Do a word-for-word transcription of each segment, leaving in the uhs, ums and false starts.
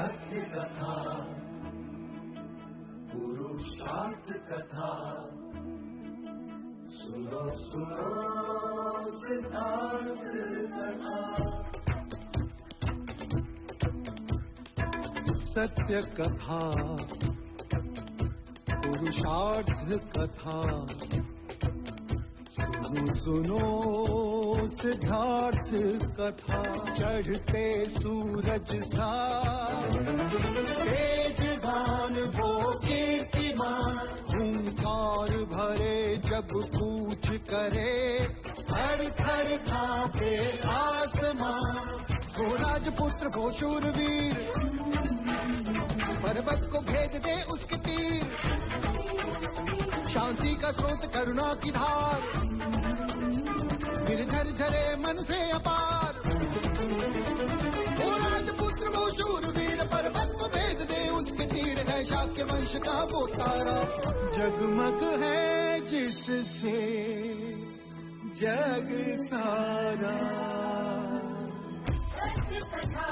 कथा, पुरुषार्थ कथा। सुनो, सुनो सिद्धार्थ कथा। सत्य कथा, पुरुषार्थ कथा। सुनो, सुनो सिद्धार्थ कथा। चढ़ते सूरज सा तेजवान वो कीर्तिमान। हुंकार भरे जब कूच करे, थर थर कांपे आसमां। वो राजपुत्र, वो शूरवीर, पर्वत को भेद दे उसके तीर। शांति का स्रोत, करुणा की धार, गिरधर झरे मन से अपार। वो राजपुत्र, वो शूरवीर, पर्वत को भेद दे उसके तीर। है शाक्य वंश का वो तारा, जगमग है जिससे जग सारा। सत्य कथा,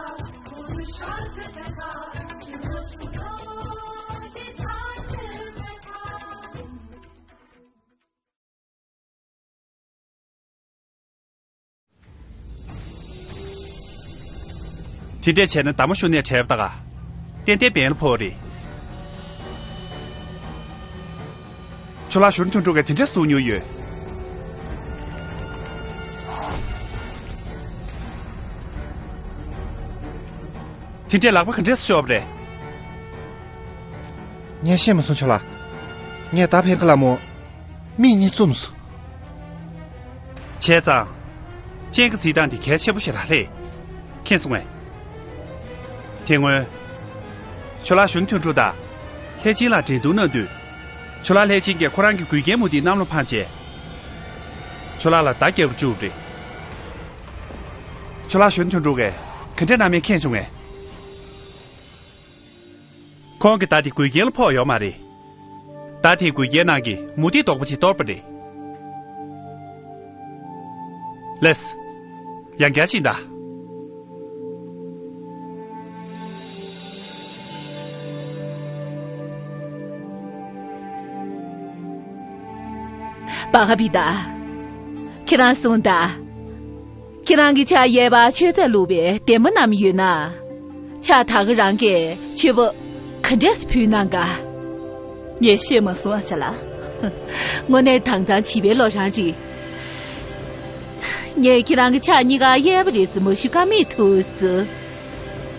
पुरुषार्थ कथा, सुनो, सुनो सिद्धार्थ कथा। དེ་འདྲས་བྱས་ན་ཟླ་མོ་གཞུང་ནས་བྲལ་བ་ད་ག་ཏན་ཏན་བན་ལ་ཕོག་རེད། ཁྱོད་ལ་གཞོན་དོན་གྲུབ་ཀྱིས་དེ་འདྲས་གསུང་མྱོང་ཡོད། དེ་འདྲས་ལག་པ་ག་འདྲས་ཤོར་བ་རེད། ངས་ཤེས་མ་སོང་ཁྱོད་ལ། ངས་ད་ཕན་ཁ་ལ་མོ། མིག་གཉིས་བཙུམས་སོང་། བྱས་ཙང་། སྤྱན་གྱི་གཟིགས་སྟངས་དེ་གལ་ཆེན་པོ་ཞེ་དྲག་རེད། མཁྱེན་སོང་ངས། དེ་སྔོན། ཁྱོད་ལ་གཞོན་དོན་གྲུབ་དང་། ལྷས་བྱིན་ལ་འགྲན་བསྡུར་གནང་དུས། ཁྱོད་ལ་ལྷས་བྱིན་གྱིས་ཁོ་རང་གི་གོས་རྒྱན་མུ་ཏིག་གནམ་ལ་འཕངས་རྗེས། ཁྱོད་ལ་ལ་མདའ་བརྒྱབ་བཅུག་པ་རེད། ཁྱོད་ལ་གཞོན་དོན་གྲུབ་ཀྱིས་ག་འདྲ་གནང་མིན་མཁྱེན་བྱུང་ངས། ཁོང་གི་མདའ་དེ་གོས་རྒྱན་ལ་ཕོག་ཡོད་མ་རེད། མདའ་དེའི་གོས་རྒྱན་ནང་གི་མུ་ཏིག་རྡོག་པོ་ཅིག་གཏོར་པ་རེད། ལགས། ཡང་བསྐྱར་ཕྱིན་གདའ། བ་ག་བི་ད། ཁྱེད་རང་གསུངས་དང་། ཁྱེད་རང་གི་ཕྱག་གཡས་པར་མཆོད་རྫས་བླུགས་པའི་ལྡེམ་མ་བསྣམས་ཡོད་ན། ཕྱག་ད་ག་རང་གིས་མཆོད་པ་ག་འདྲས་སེ་ཕུལ་གནང་ག། ངས་ཤེས་མ་སོང་ཨ་ཅག་ལགས། དངོས་གནས་དྭངས་གཙང་བྱིས་པའི་བློ་རང་རེད། ངས་ཁྱེད་རང་གི་ཕྱག་གཉིས་ཀ་གཡས་པ་རེད་ཟེར་མ་ཞུ་ཀ་མེད་ཐུགས་སུ།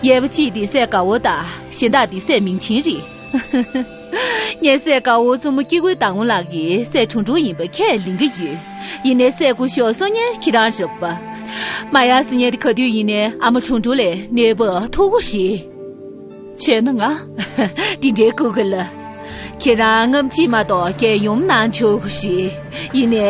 གཡས་པ་གཅིག་དེ་སྲས་དགའ་བོ་དང་གཞན་དག་དེ་སྲས་མིང་ཆེན་རེད། ངའི་སྲས་དགའ་བོ་མཚོ་མོ་སྐྱེ་དགུའི་བདག་མོ་ལགས་ཀྱི་སྲས་དྲུང་དྲུང་ཡིན་པ་ཁས་ལེན་གྱི་ཡོད། ཡིན་ནའི་སྲས་སྐུ་ཞབས་སོ་ཉན་ཁྱེད་རང་རེད་པ། མ་ཡ་སི་ཉན་དེ་ག་དུས་ཡིན་ནའི་ཨ་མ་དྲུང་དྲུང་ལས་གནས་བབ་མཐོ་པོ་རེད། བྱས་ན་ང་། དེ་འདྲའི་སྐུ་ག་ལ། ཁྱེད་རང་སྔ་མ་གཅིག་མ་གཏོགས་རྒྱལ་ཡུམ་གནང་ཆོག་གི་རེད། ཡིན་ནའི།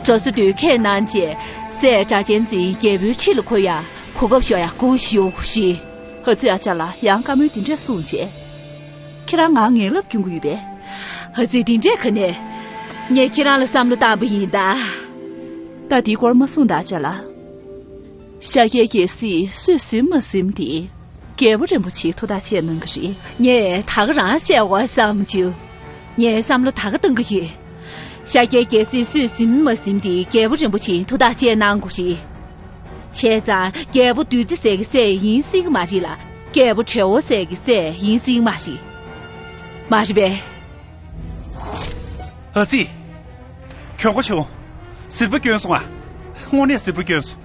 འགྲོ་ས་དུས་ཁས་གནང་རྗེས་སྲས་སྒྲ་གཅན་འཛིན་རྒྱལ་པོའི་ཁྲི་ལ་འཁོད་ཡ་གོ་སྐབས་ཤོར་ཡ་དགོངས་ཞུ་གི་རེད། ཧ་ཙི་ཨ་ཅག་ལགས་ཡང་བཀའ་མོལ་འདི་འདྲས་གསུངས་བྱས། ཁྱེད་རང་ང་ངན་ལབ་སྐྱོན་གྱི་ཡོད་པས། ཧ་ཙི་འདི་འདྲས་ག་ནས། ངས་ཁྱེད་རང་ལ་བསམ་བློ་བཏང་པ་ཡིན་ད། ད་འདིའི་སྐོར་མ་གསུངས་ད་ཨ་ཅག་ལགས། ཤཱཀྱའི་རྒྱལ་སྲིད་སུས་ཟིན་མ་ཟིན་དེ། རྒྱལ་པོ་རིན་པོ་ཆེས་ཐུགས་ཐག་བཅད་གནང་གི་རེད། ངས་ད་ག་རང་བཤད་དགོས་བསམ་བྱུང་། ངས་བསམ་བློ་ད་ག་གཏང་གི་ཡོད། ཤཱཀྱའི་རྒྱལ་སྲིད་སུས་ཟིན་མ་ཟིན་དེ་རྒྱལ་པོ་རིན་པོ་ཆེས་ཐུགས་ཐག་བཅད་གནང་དགོས་རེད། བྱས་ཙང་རྒྱལ་པོ་བདུད་རྩི་ཟེར་གི་སྲས་ཡིན་སྲིད་གི་མ་རེད་ལ། རྒྱལ་པོ་བྲེ་བོ་ཟེར་གི་སྲས་ཡིན་སྲིད་གི་མ་རེད། མ་རེད་པས། ཨ་ཙི། གྱོང་པོ་བྱུང་། ཟིལ་པ་སྐྱོན་སོང་ཨ། དངོས་གནས་ཟིལ་པ་སྐྱོན་སོང་།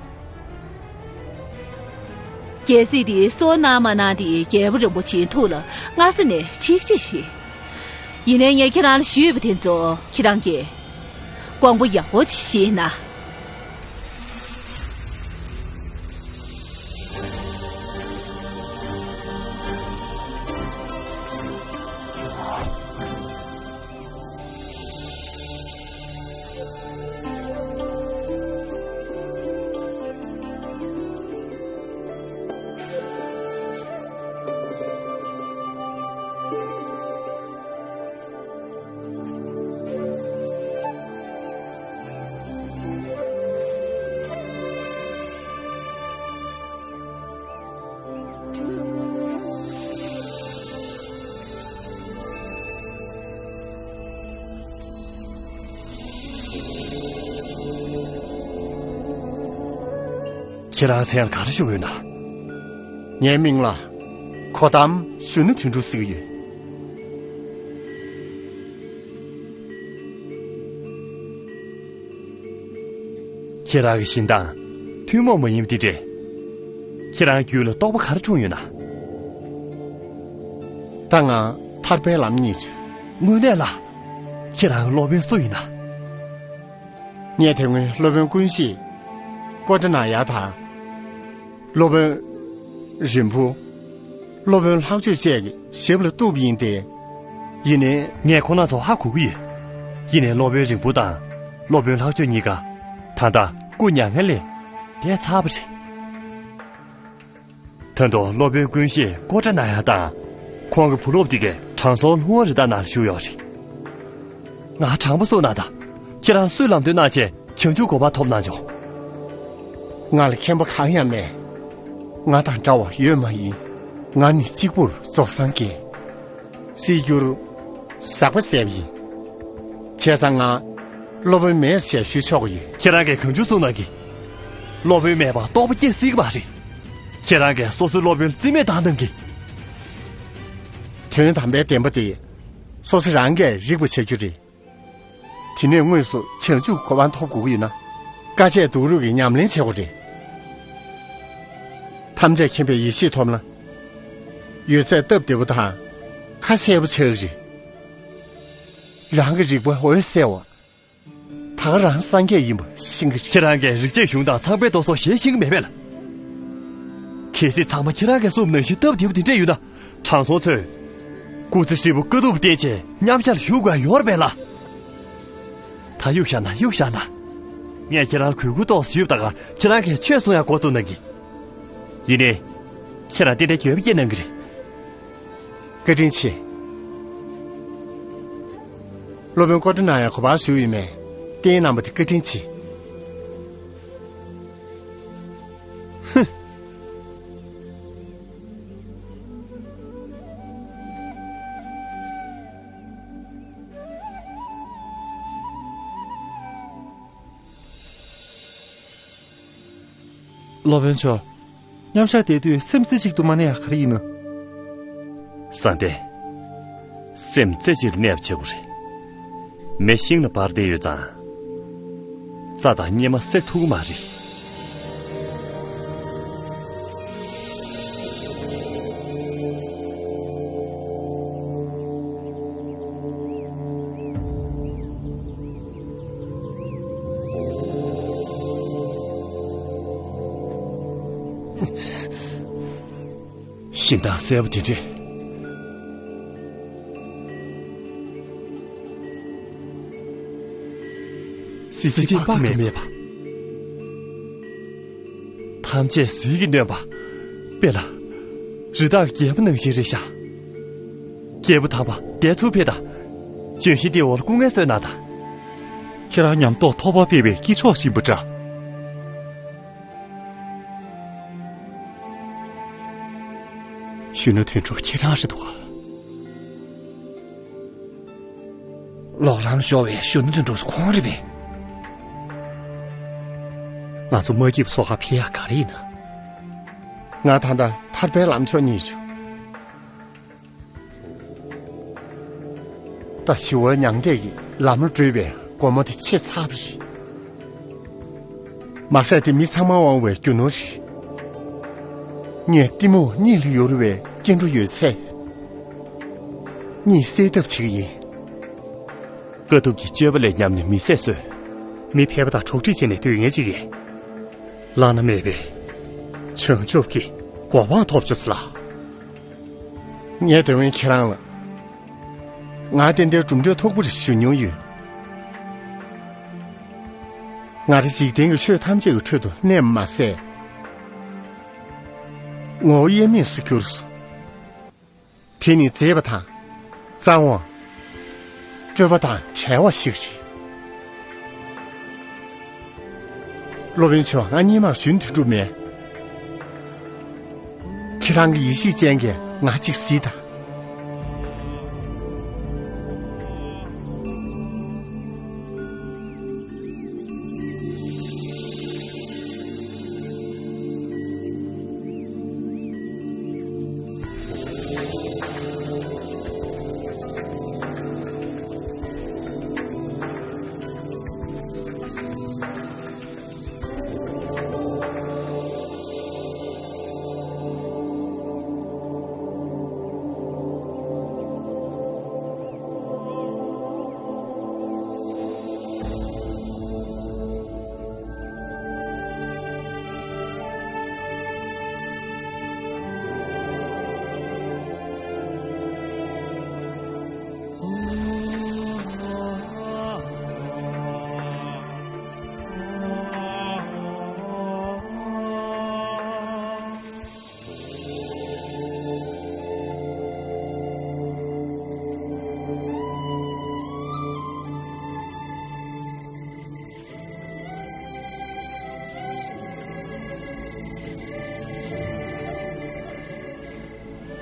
རྒྱལ་སྲིད་དེ་སོར་གནང་མ་གནང་དེ་རྒྱལ་པོ་རིན་པོ་ཆེའི་ཐུགས་ལ་སྔ་ས་ནས་ཁྲིག་ཁྲིག་བྱས། ཡིན་ནའི་ངས་ཁྱེད་རང་ལ་ཞུས་པ་དེ་ཚོ་ཁྱེད་རང་གིས་དགོངས་པ་ཡག་པོ་ཅིག་བཞེས་ན། ཁྱེད་རང་མཚན་ལ་ག་རེ་ཞུ་གི་ཡོད་ན། ངའི་མིང་ལ་གོ་ཏམ་གཞོན་ནུ་དོན་གྲུབ་ཟེར་གྱི་ཡོད། ཁྱེད་རང་གི་བཞིན་མདངས་ཐུན་མོང་མ་ཡིན་པ་དེ་འདྲས། ཁྱེད་རང་རྒྱུད་ལ་རྟོགས་པ་ག་རེ་འཁྲུངས་ཡོད་ན། ད་ང་ཐར་པའི་ལམ་རྙེད་བྱུང་། དངོས་གནས་ལ། ཁྱེད་རང་གི་སློབ་དཔོན་སུ་ཡིན་ན། ངས་དེ་སྔོན་སློབ་དཔོན་ཀུན་ཤེས་ཀོ་ཏྲ་ན་ཡ་དང་། སློབ་དཔོན་རིང་པོ། སློབ་དཔོན་ལྷག་སྤྱོད་བཅས་ཀྱི་ཞབས་ལ་གཏུགས་པ་ཡིན་ཏེ། ཡིན་ནའི། ངས་ཁོང་རྣམ་ཚོ་ཧ་གོ་གི་ཡོད། ཡིན་ནའི་སློབ་དཔོན་རིང་པོ་དང་སློབ་དཔོན་ལྷག་སྤྱོད་གཉིས་ཀ་ད་ལྟ་སྐུ་མྱ་ངན་ལས་འདས་ཚར་བ་རེད། ད་དུང་སློབ་དཔོན་ཀུན་ཤེས་ཀོ་ཏྲ་ན་ཡ་དང་ཁོང་གི་བུ་སློབ་དེ་གས་དྲང་སྲོང་ལྷུང་བ་རི་དྭགས་ནང་ལ་བཞུགས་ཡོད་རེད། ང་དྲང་པོ་གསུངས་ན་ད། ཁྱེད་རང་སུས་ལམ་སྟོན་གནང་བྱས་བྱང་ཆུབ་གོ་འཕང་ཐོབ་གནང་བྱུང་། ང་ལ་མཁྱེན་པ་གང་ཡང་མེད། ང་དང་འདྲ་བ་ཡོད་མ་ཡིན། ང་ནི་གཅིག་པུར་རྫོགས་སངས་རྒྱས། སྲིད་རྒྱུར་ཟག་པ་ཟད་པ་ཡིན། བྱས་ཙང་ང་སློབ་དཔོན་མེད་ཞེས་ཞུ་ཆོག་གི་ཡོད། ཁྱེད་རང་གིས་གང་བྱུང་གསུངས་གནང་གི། སློབ་དཔོན་མེད་པར་རྟོགས་པ་སྐྱེ་སྲིད་ཀྱི་མ་རེད། ཁྱེད་རང་གིས་སོ་སོའི་སློབ་དཔོན་ལ་རྩིས་མེད་བཏང་གནང་གི། དོན་དམ་པའི་བདེན་པ་དེ་སོ་སོ་རང་གིས་རིག་པ་བྱ་རྒྱུ་རེད། དེ་ནས་དངོས་སུ་བྱང་ཆུབ་གོ་འཕང་ཐོབ་དགོས་ཀྱི་ཡོད་ན། དཀའ་སྤྱད་སྡུག་རུས་ཀྱི་ཉམས་ལེན་བྱེད་དགོས་རེད། ཐམས་ཅད་མཁྱེན་པའི་ཡེ་ཤེས་ཐོབ་ན། ཡོད་ཚད་སྟབས་བདེ་པོ་དང་ཁ་གསལ་པོ་ཆགས་ཀྱི་རེད། རང་གི་རིག་པ་འོད་གསལ་བ། ད་ག་རང་སངས་རྒྱས་ཡིན་པ་ཤེས་ཀྱི་རེད། ཁྱེད་རང་གིས་རིག་བྱེད་གཞུང་དང་ཚངས་པའི་མདོ་སོགས་ཞལ་ཤེས་ཀྱི་མེད་པས་ལ། གལ་སྲིད་ཚང་མ་ཁྱེད་རང་གིས་གསུངས་པ་ནང་བཞིན་སྟབས་བདེ་པོ་དེ་འདྲས་ཡོད་ན། དྲང་སྲོང་ཚོས། སྐུ་ཚེ་ཧྲིལ་པོ་དཀའ་སྡུག་བསྟེན་བྱས་མཉམ་ཞག་ལ་བཞུགས་དགོས་ཡོད་རེད་པས་ལ། ད་གཡུག་བཞག་ན་གཡུག་བཞག་ན། ངས་ཁྱེད་རང་ལ་གུས་བཀུར་ཏོག་ཙམ་ཞུས་པ་ད་ག་ཁྱེད་རང་གིས་ཆོས་གསུང་ཡག་འགོ་བཙུགས་གནང་གི། ཡིན་ནའི། ཁྱེད་རང་ཏན་ཏན་འགྱོད་པ་སྐྱེས་གནང་གི་རེད། བཀའ་དྲིན་ཆེ། སློབ་དཔོན་ཀོ་ཏྲ་ན་ཡ་ག་པར་བཞུགས་ཡོད་མེད་བསྟན་གནང་བ་དེ་བཀའ་དྲིན་ཆེ། ཧུ། སློབ་དཔོན་མཆོག་མཉམ་བཞག་བསྡད་དུས་སེམས་རྩེ་གཅིག་ཏུ་མ་གནས་ཡག་ག་རེ་ཡིན་ནམ། བཟང་ལྡན། སེམས་རྩེ་གཅིག་ལ་གནས་པ་བྱེད་དགོས་རེད། མེ་ཤིང་ལ་འབར་བསྡད་ཡོད་ཙང་། རྩྭ་དང་སྙེ་མ་སེ་ཐུབ་ཀྱི་མ་རེད། ཞིང་ཐང་གསལ་པོ་དེ་འདྲས། གཟི་བརྗིད་དཔག་ཏུ་མེད་པ། ཐམས་ཅད་ཟིལ་གྱིས་གནོན་པ། དཔེ་ལ། རི་དྭགས་རྒྱལ་པོ་ནང་བཞིན་རེད་ཤག་རྒྱལ་པོ་དམ་པ་འདས་ཚུར་ཕེབས་དང་། ལྗོན་ཤིང་དེའི་འོག་ལ་སྐུ་ངལ་གསོས་གནང་དང་། ཁྱེད་རང་ཉམས་རྟོགས་ཐོགས་པ་སྤེལ་བའི་དཀྱིལ་ཆོག་ཟིན་པ་འདྲ། གཞོན་ནུ་དོན་གྲུབ་ཁྱེད་རང་རེད་འདུག་ག་ལོག་ལམ་ཤོར་བའི་གཞོན་ནུ་དོན་གྲུབ་ཁོང་རེད་པས། ང་ཚོ་མ་སྐྱིད་པ་སོ་ཁ་ཕེ་ཡག་ག་རེ་ཡིན་ན། ང་ད་ལྟ་ཐར་པའི་ལམ་མཆོག་རྙེད་བྱུང་། ད་ཞི་བའི་མྱང་འདས་ཀྱི་ལམ་ལ་བགྲོད་པའི་སྒོ་མོ་དེ་ཕྱེ་ཚར་བ་རེད། མ་ཟད་དེ་མི་ཚང་མ་དབང་བའི་རྒྱུ་ནོར་རེད། ངས་གཏི་མུག་གཉིད་ལ་ཡུར་བའི་སྐྱེ་འགྲོ་ཡོད་ཚད། གཉིད་སད་ཐབས་བྱེད་ཀྱི་ཡིན། དཀའ་ཐུབ་ཀྱི་སྤྱོད་པ་ལས་ཉམས་ནས་མི་ཟད་གསོས། མི་ཕལ་པ་དང་གྲོགས་འདྲིས་བྱས་ནས་སྡོད་མཁན་ཅིག་ཡིན། བླ་ན་མེད་པའི་བྱང་ཆུབ་ཀྱི་གོ་འཕང་ཐོབ་བྱུང་ཟེར་ལ། ངས་དེ་སྔོན་ཁྱེད་རང་ལ། ང་ཏན་ཏན་གྲུབ་འབྲས་ཐོགས་པར་ཞུ་མྱོང་ཡོད། ང་རང་འཇིག་རྟེན་གྱི་ཆོས་ཐམས་ཅད་ཀྱི་ཁྲོད་དུ་གནས་པ་མ་ཟད། ངོ་བོ་དབྱེར་མེད་སུ་གྱུར་སོང་། དེ་ནི་མཛེས་པ་དང་། གཙང་བ། སྤྲོས་པ་དང་བྲལ་བ་ཞིག་རེད། སློབ་དཔོན་མཆོག་ང་སྔོན་མ་གཞོན་དུ་གྲུབ་མེད། ཁྱེད་རང་གི་ཡེ་ཤེས་ཅན་གྱིས་ང་གཅིག་གཟིགས་དང་།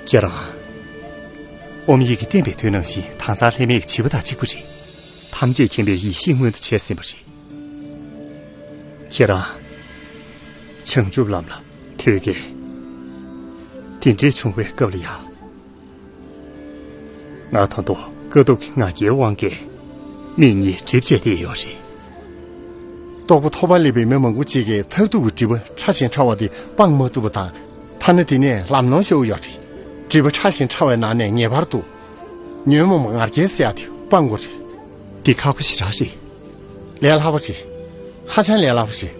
ཁྱེད་རང་། ཨོམ་ཡིག་གིས་བསྟན་པའི་དོན་ནང་བཞིན་དྭངས་གཙང་ལྷད་མེད་ཀྱི་བྱིས་པ་དང་གཅིག་པ་རེད། ཐམས་ཅད་མཁྱེན་པའི་ཡེ་ཤེས་མངོན་དུ་བྱས་ཟིན་པ་རེད། ཁྱེད་རང་། བྱང་ཆུབ་ལམ་ལ་ཐོད་རྒལ། དེ་འདྲས་བྱུང་བའི་སྐབས་ལ་ཡ། ང་ད་དུང་དཀའ་ཐུབ་ཀྱི་ང་རྒྱལ་དབང་གིས་མིག་གཉིས་སྒྲིབ་བྱས་བསྡད་ཡོད་རེད། རྟོགས་པ་ཐོབ་པ་སླེབས་པའི་མི་མང་པོ་ཅིག་གིས་མཐར་ཐུག་གི་སྒྲིབ་པ་ཕྲ་ཞིང་ཕྲ་བ་དེ་སྤང་མ་ཐུབ་པ་དང་། ཐ་ན་དེ་ནས་ལམ་ལྷོང་ཤོར་ཡོད་རེད། སྒྲིབ་པ་ཕྲ་ཞིང་ཕྲ་བའི་ནང་ནས་ངེས་པར་དུ་ཉོན་མོངས་པ་ང་རྒྱལ་ཟེར་ཡ་དེ་སྤང་དགོས་རེད། འདི་ཁག་པོ་ཞེ་དྲག་རེད། ལས་སླ་པོ་རེད། ཧ་ཅང་ལས་སླ་པོ་རེད།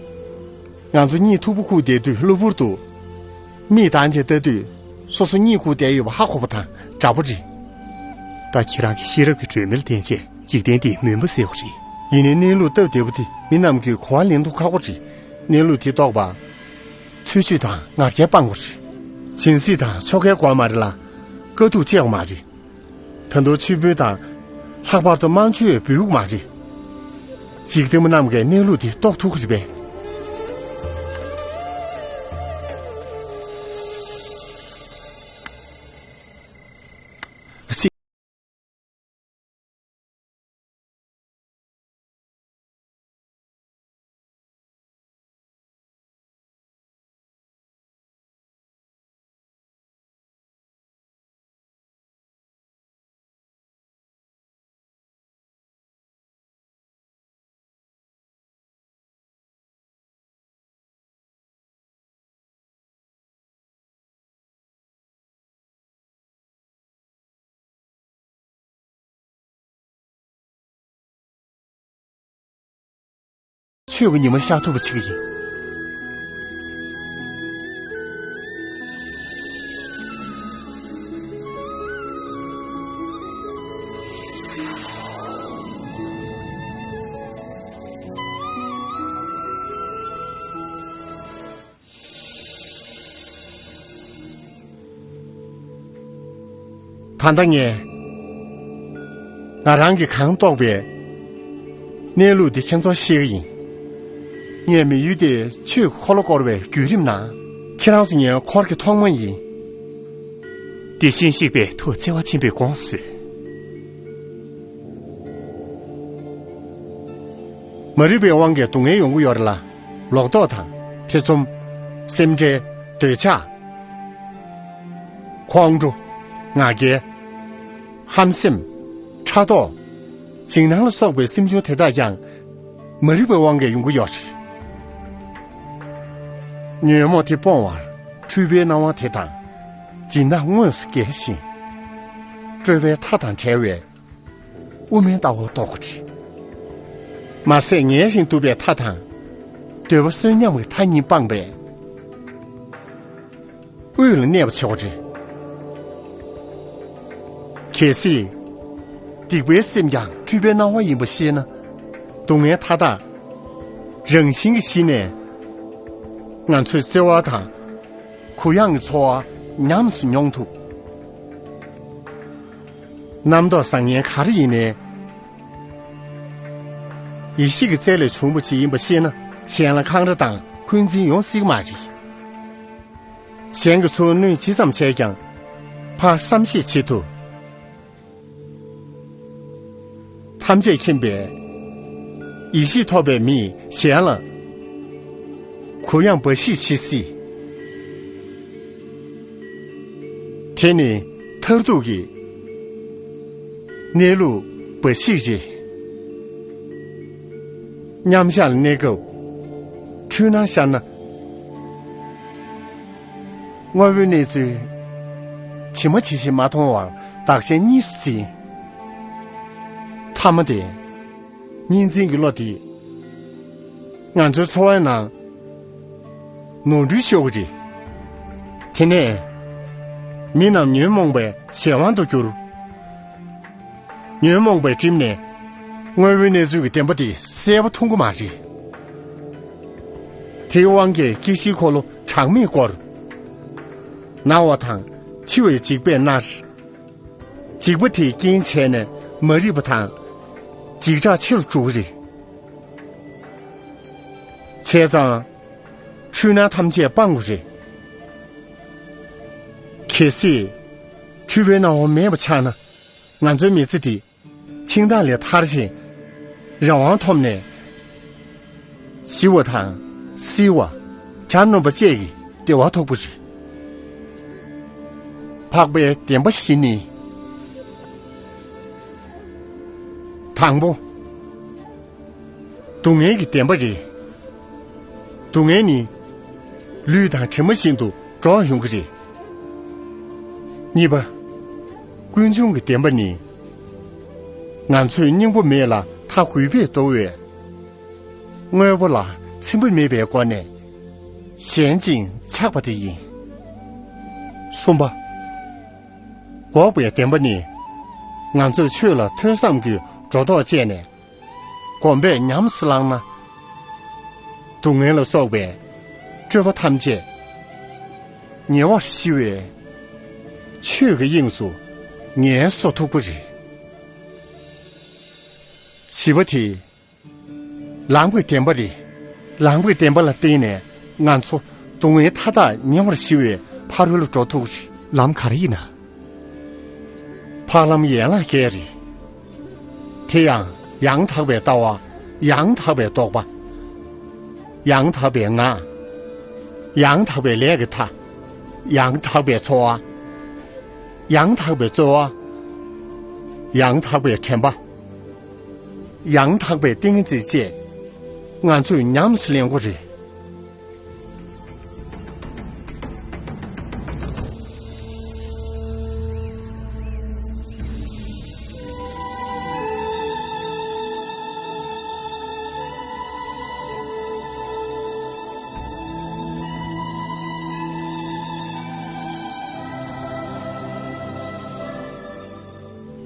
ང་ཚོ་གཉིད་མཐུག་པོ་ཁུག་བསྡད་དུས་གློ་བུར་དུ། མིག་གདངས་བྱས་ལྟ་དུས། སོ་སོ་གཉིད་ཁུག་བསྡད་ཡོད་པ་ཧ་གོ་བ་དང་འདྲ་པོ་རེད། ད་ཁྱེད་རང་གིས་ཤེས་རབ་ཀྱི་སྒྲོན་མེ་ལ་བརྟེན་བྱས་འཇིག་རྟེན་འདིའི་མུན་པ་སེལ་བ་རེད། ཡིན་ནའི་གནས་ལུགས་སྟབས་བདེ་པོ་དེ་མི་རྣམས་ཀྱིས་གོ་བ་ལེན་མཐོང་ཁག་པོ་རེད། གནས་ལུགས་དེ་རྟོགས་པ། ཚུལ་འཆོས་དང་ང་རྒྱལ་སྤང་དགོས་རེད། སྦྱིན་སྲེག་དང་ཆོ་གའི་སྒོ་མ་རེད་ལ། དཀའ་སྡུག་སྤྱད་དགོས་མ་རེད། ད་དུང་མཆོད་འབུལ་དང་། ལྷག་པར་དུ་དམར་མཆོད་འབུལ་དགོས་མ་རེད། འཇིག་རྟེན་པ་རྣམས་ཀྱིས་གནས་ལུགས་འདི་རྟོགས་ཐུབ་ཀྱི་རེད་པས། ཆོས་ཀྱི་ཉི་མ་ཤར་ཐུབ་པ་བྱེད་ཀྱི་ཡིན། ད་ལྟ་ངས་ང་རང་གིས་གང་རྟོགས་པའི་གནས་ལུགས་འདི་ཁྱེད་ཚོར་བཤད་ཀྱི་ཡིན། ངས་མི་ཡུལ་དེ་ཆོས་ཀྱི་འཁོར་ལོ་བསྐོར་བའི་བརྒྱུད་རིམ་ནང་ཁྱེད་རང་ཚོ་ངའི་འཁོར་གྱི་ཐོག་མ་ཡིན། དེ་བཞིན་གཤེགས་པའི་ཐུགས་བརྩེ་བ་ཆེན་པོས་དགོངས་སུ་གསོལ། མ་རིག་པའི་དབང་གིས་སྡུག་བསྔལ་ཡོང་གི་ཡོད་རེད་ལ། ལོག་རྟོག་དང་། ཐེ་ཚོམ། སེམས་ཁྲལ། འདོད་ཆགས། ཁོང་ཁྲོ། ང་རྒྱལ། ཧམ་སེམས། ཕྲག་དོག་འཇིགས་སྣང་ལ་སོགས་པའི་སེམས་བྱུང་དེ་དག་ཀྱང་མ་རིག་པའི་དབང་གིས་ཡོང་གི་ཡོད་རེད། ཉོན་མོངས་དེ་སྤོང་བར་འཁྲུལ་པའི་སྣང་བ་དེ་དང་སྦྱིན་བདག་དངོས་སུ་འགེལ་ཞིང་། སྤྲོས་པའི་མཐའ་དང་བྲལ་བའི་དབུ་མའི་ལྟ་བ་རྟོགས་དགོས་རེད། མ་ཟད་ངལ་ཞིང་དུབ་པའི་མཐའ་དང་། འདོད་པ་གསོན་ཉམས་ཀྱི་མཐའ་གཉིས་སྤངས་པས། དབུས་ལ་གནས་པ་བྱེད་དགོས་རེད། གལ་སྲིད། སྡིག་པའི་སེམས་ཀྱང་འཁྲུལ་པའི་སྣང་བ་ཡིན་པ་ཤེས་ན། སྡུག་བསྔལ་མཐའ་དག་རང་བཞིན་གྱིས་ཞི་ནས། ང་ཚོས་བརྩེ་བ་དང་། གུ་ཡངས་ཀྱི་ཚོར་བ་ཉམས་སུ་མྱོང་ཐུབ། རྣམ་རྟོག་བཟང་ངན་ག་རེ་ཡིན་ནའི། ཡེ་ཤེས་ཀྱི་རྩལ་ལས་བྱུང་བ་ཅིག་ཡིན་པ་ཤེས་ན། གཞན་ལ་འཁང་ར་དང་འཁོན་འཛིན་ཡོང་སྲིད་ཀྱི་མ་རེད། གཞན་གྱིས་ཚུར་གནོད་ཇི་ཙམ་བྱས་ཀྱང་། ཕར་བསམ་ཤེས་བྱེད་ཐུབ། ཐམས་ཅད་མཁྱེན་པའི་ཡེ་ཤེས་ཐོབ་པའི་མིས་གཞན་ལ་གུ་ཡངས་འབའ་ཞིག་བྱེད་སྲིད། དེ་ནི་མཐར་ཐུག་གི་གནས་ལུགས་འབའ་ཞིག་རེད། མཉམ་བཞག་ལ་གནས་སྐབས་འཁྲུལ་སྣང་ཤར་ན། དངོས་པོའི་གནས་ཚུལ་ཇི་མ་ཇི་བཞིན་མ་མཐོང་བར་བདག་གཞན་གཉིས་སུ་འཛིན། མཐའ་མ་དེ། གཉིས་འཛིན་གྱི་བློ་དེས་ང་ཚོའི་འཚོ་བའི་ནང་ནོར་འཁྲུལ་ཤོར་གྱི་རེད། དེ་ནས་མི་རྣམས་ཉོན་མོངས་པའི་གཞན་དབང་དུ་གྱུར། ཉོན་མོངས་པའི་སྒྲིབ་ནས་དངོས་པོའི་གནས་ཚུལ་གྱི་བདེན་པ་དེ་གསལ་པོ་མཐོང་གི་མ་རེད། དེའི་དབང་གིས་སྐྱེ་ཤིའི་འཁོར་ལོ་གྲངས་མེད་བསྐོར། ན་བ་དང་འཆི་བའི་འཇིགས་པས་མནར། འཇིགས་པ་དེས་རྐྱེན་བྱས་ནས་མ་རིག་པ་དང་། འཇིགས་སྐྲག་ཆེ་རུ་འགྲོ་གི་རེད། བྱས་ཙང་། འཁྲུལ་སྣང་ཐམས་ཅད་སྤང་དགོས་རེད། གལ་སྲིད། འཁྲུལ་པའི་སྣང་བ་མེད་པ་ཆགས་ན། ང་ཚོའི་མི་ཚེ་འདི་འཆིང་ཐག་ལས་ཐར་ཞིང་། རང་དབང་ཐོབ་ནས་ཞི་བ་དང་བསིལ་བ། གྱ་ནོམ་པ་བཅས་ཀྱི་བདེ་བ་ཐོབ་ཀྱི་རེད། འཕགས་པའི་བདེན་པ་བཞི་ནི། དང་པོ། སྡུག་བསྔལ་གྱི་བདེན་པ་རེད། སྡུག་བསྔལ་ནི་ལུས་དང་གྲིབ་མ་བཞིན་དུ་འགྲོགས་ཡོང་གི་རེད། གཉིས་པ། ཀུན་འབྱུང་གི་བདེན་པ་ནི། ང་ཚོས་སྙིང་པོ་མེད་ལ་མཐའ་གུས་པས་དོར་བས། དངོས་པོ་ལ་འཚེ་བ་མེད་པའི་སྒོ་ནས་ཞན་ཅིང་ཆགས་པ་དེ་ཡིན། གསུམ་པ། འགོག་པའི་བདེན་པ་ནི། ང་ཚོས་ཆོས་ལ་ཐོས་བསམ་གྱིས་སྒྲོ་འདོགས་བཅད་ནས། གོམས་པས་ཉམས་སུ་བླངས་ན། སྡུག་བསྔལ་ལ་སོགས་པའི་སྤྲོས་པ་ཐམས་ཅད་ཉེ་བར་ཞི་བའི་ཆོས་ཀྱི་དབྱིངས་སུ་ངལ་གསོ་ཐུབ་ཀྱི་རེད། བཞི་པ་དེ། ལམ་གྱི་བདེན་པ་རེད། ལམ་གྱི་བདེན་པ་ལ་བརྟེན་ནས་ང་ཚོ་སྡུག་བསྔལ་མཐའ་དག་ཉེ་བར་ཞི་བའི་ཕ་རོལ་ལ་འགྲོ་ཐུབ་ཀྱི་རེད། ལམ་ག་རེ་ཡིན་ན། འཕགས་ལམ་ཡན་ལག་བརྒྱད་རེད། དེ་ཡང་ཡང་དག་པའི་ལྟ་བ། ཡང་དག་པའི་རྟོག་པ། ཡང་དག་པའི་ངག་ཡང་དག་པའི་ལས་ཀྱི་མཐའ། ཡང་དག་པའི་འཚོ་བ། ཡང་དག་པའི་རྩོལ་བ། ཡང་དག་པའི་དྲན་པ། ཡང་དག་པའི་ཏིང་ངེ་འཛིན་བཅས་ང་ཚོས་ཉམས་སུ་ལེན་དགོས་རེད།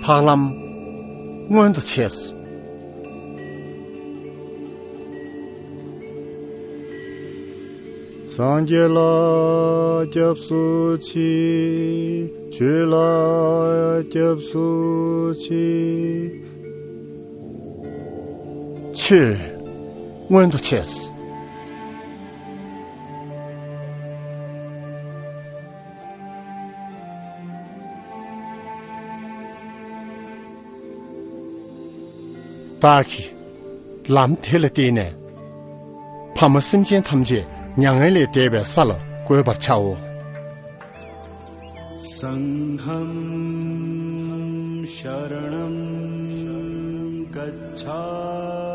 འཕགས་ལམ་མངོན་དུ་བྱས། སངས་རྒྱས་ལ་སྐྱབས་སུ་མཆི། ཆོས་ལ་སྐྱབས་སུ་མཆི། ཆོས་མངོན་དུ་བྱས། བདག་གིས་ལམ་དེ་ལ་བརྟེན་ནས་ཕ་མ་སེམས་ཅན་ཐམས་ཅད་མྱ་ངན་ལས་འདས་པའི་ས་ལ་འགོད་པར་བྱའོ། सङ्घं शरणं गच्छामि।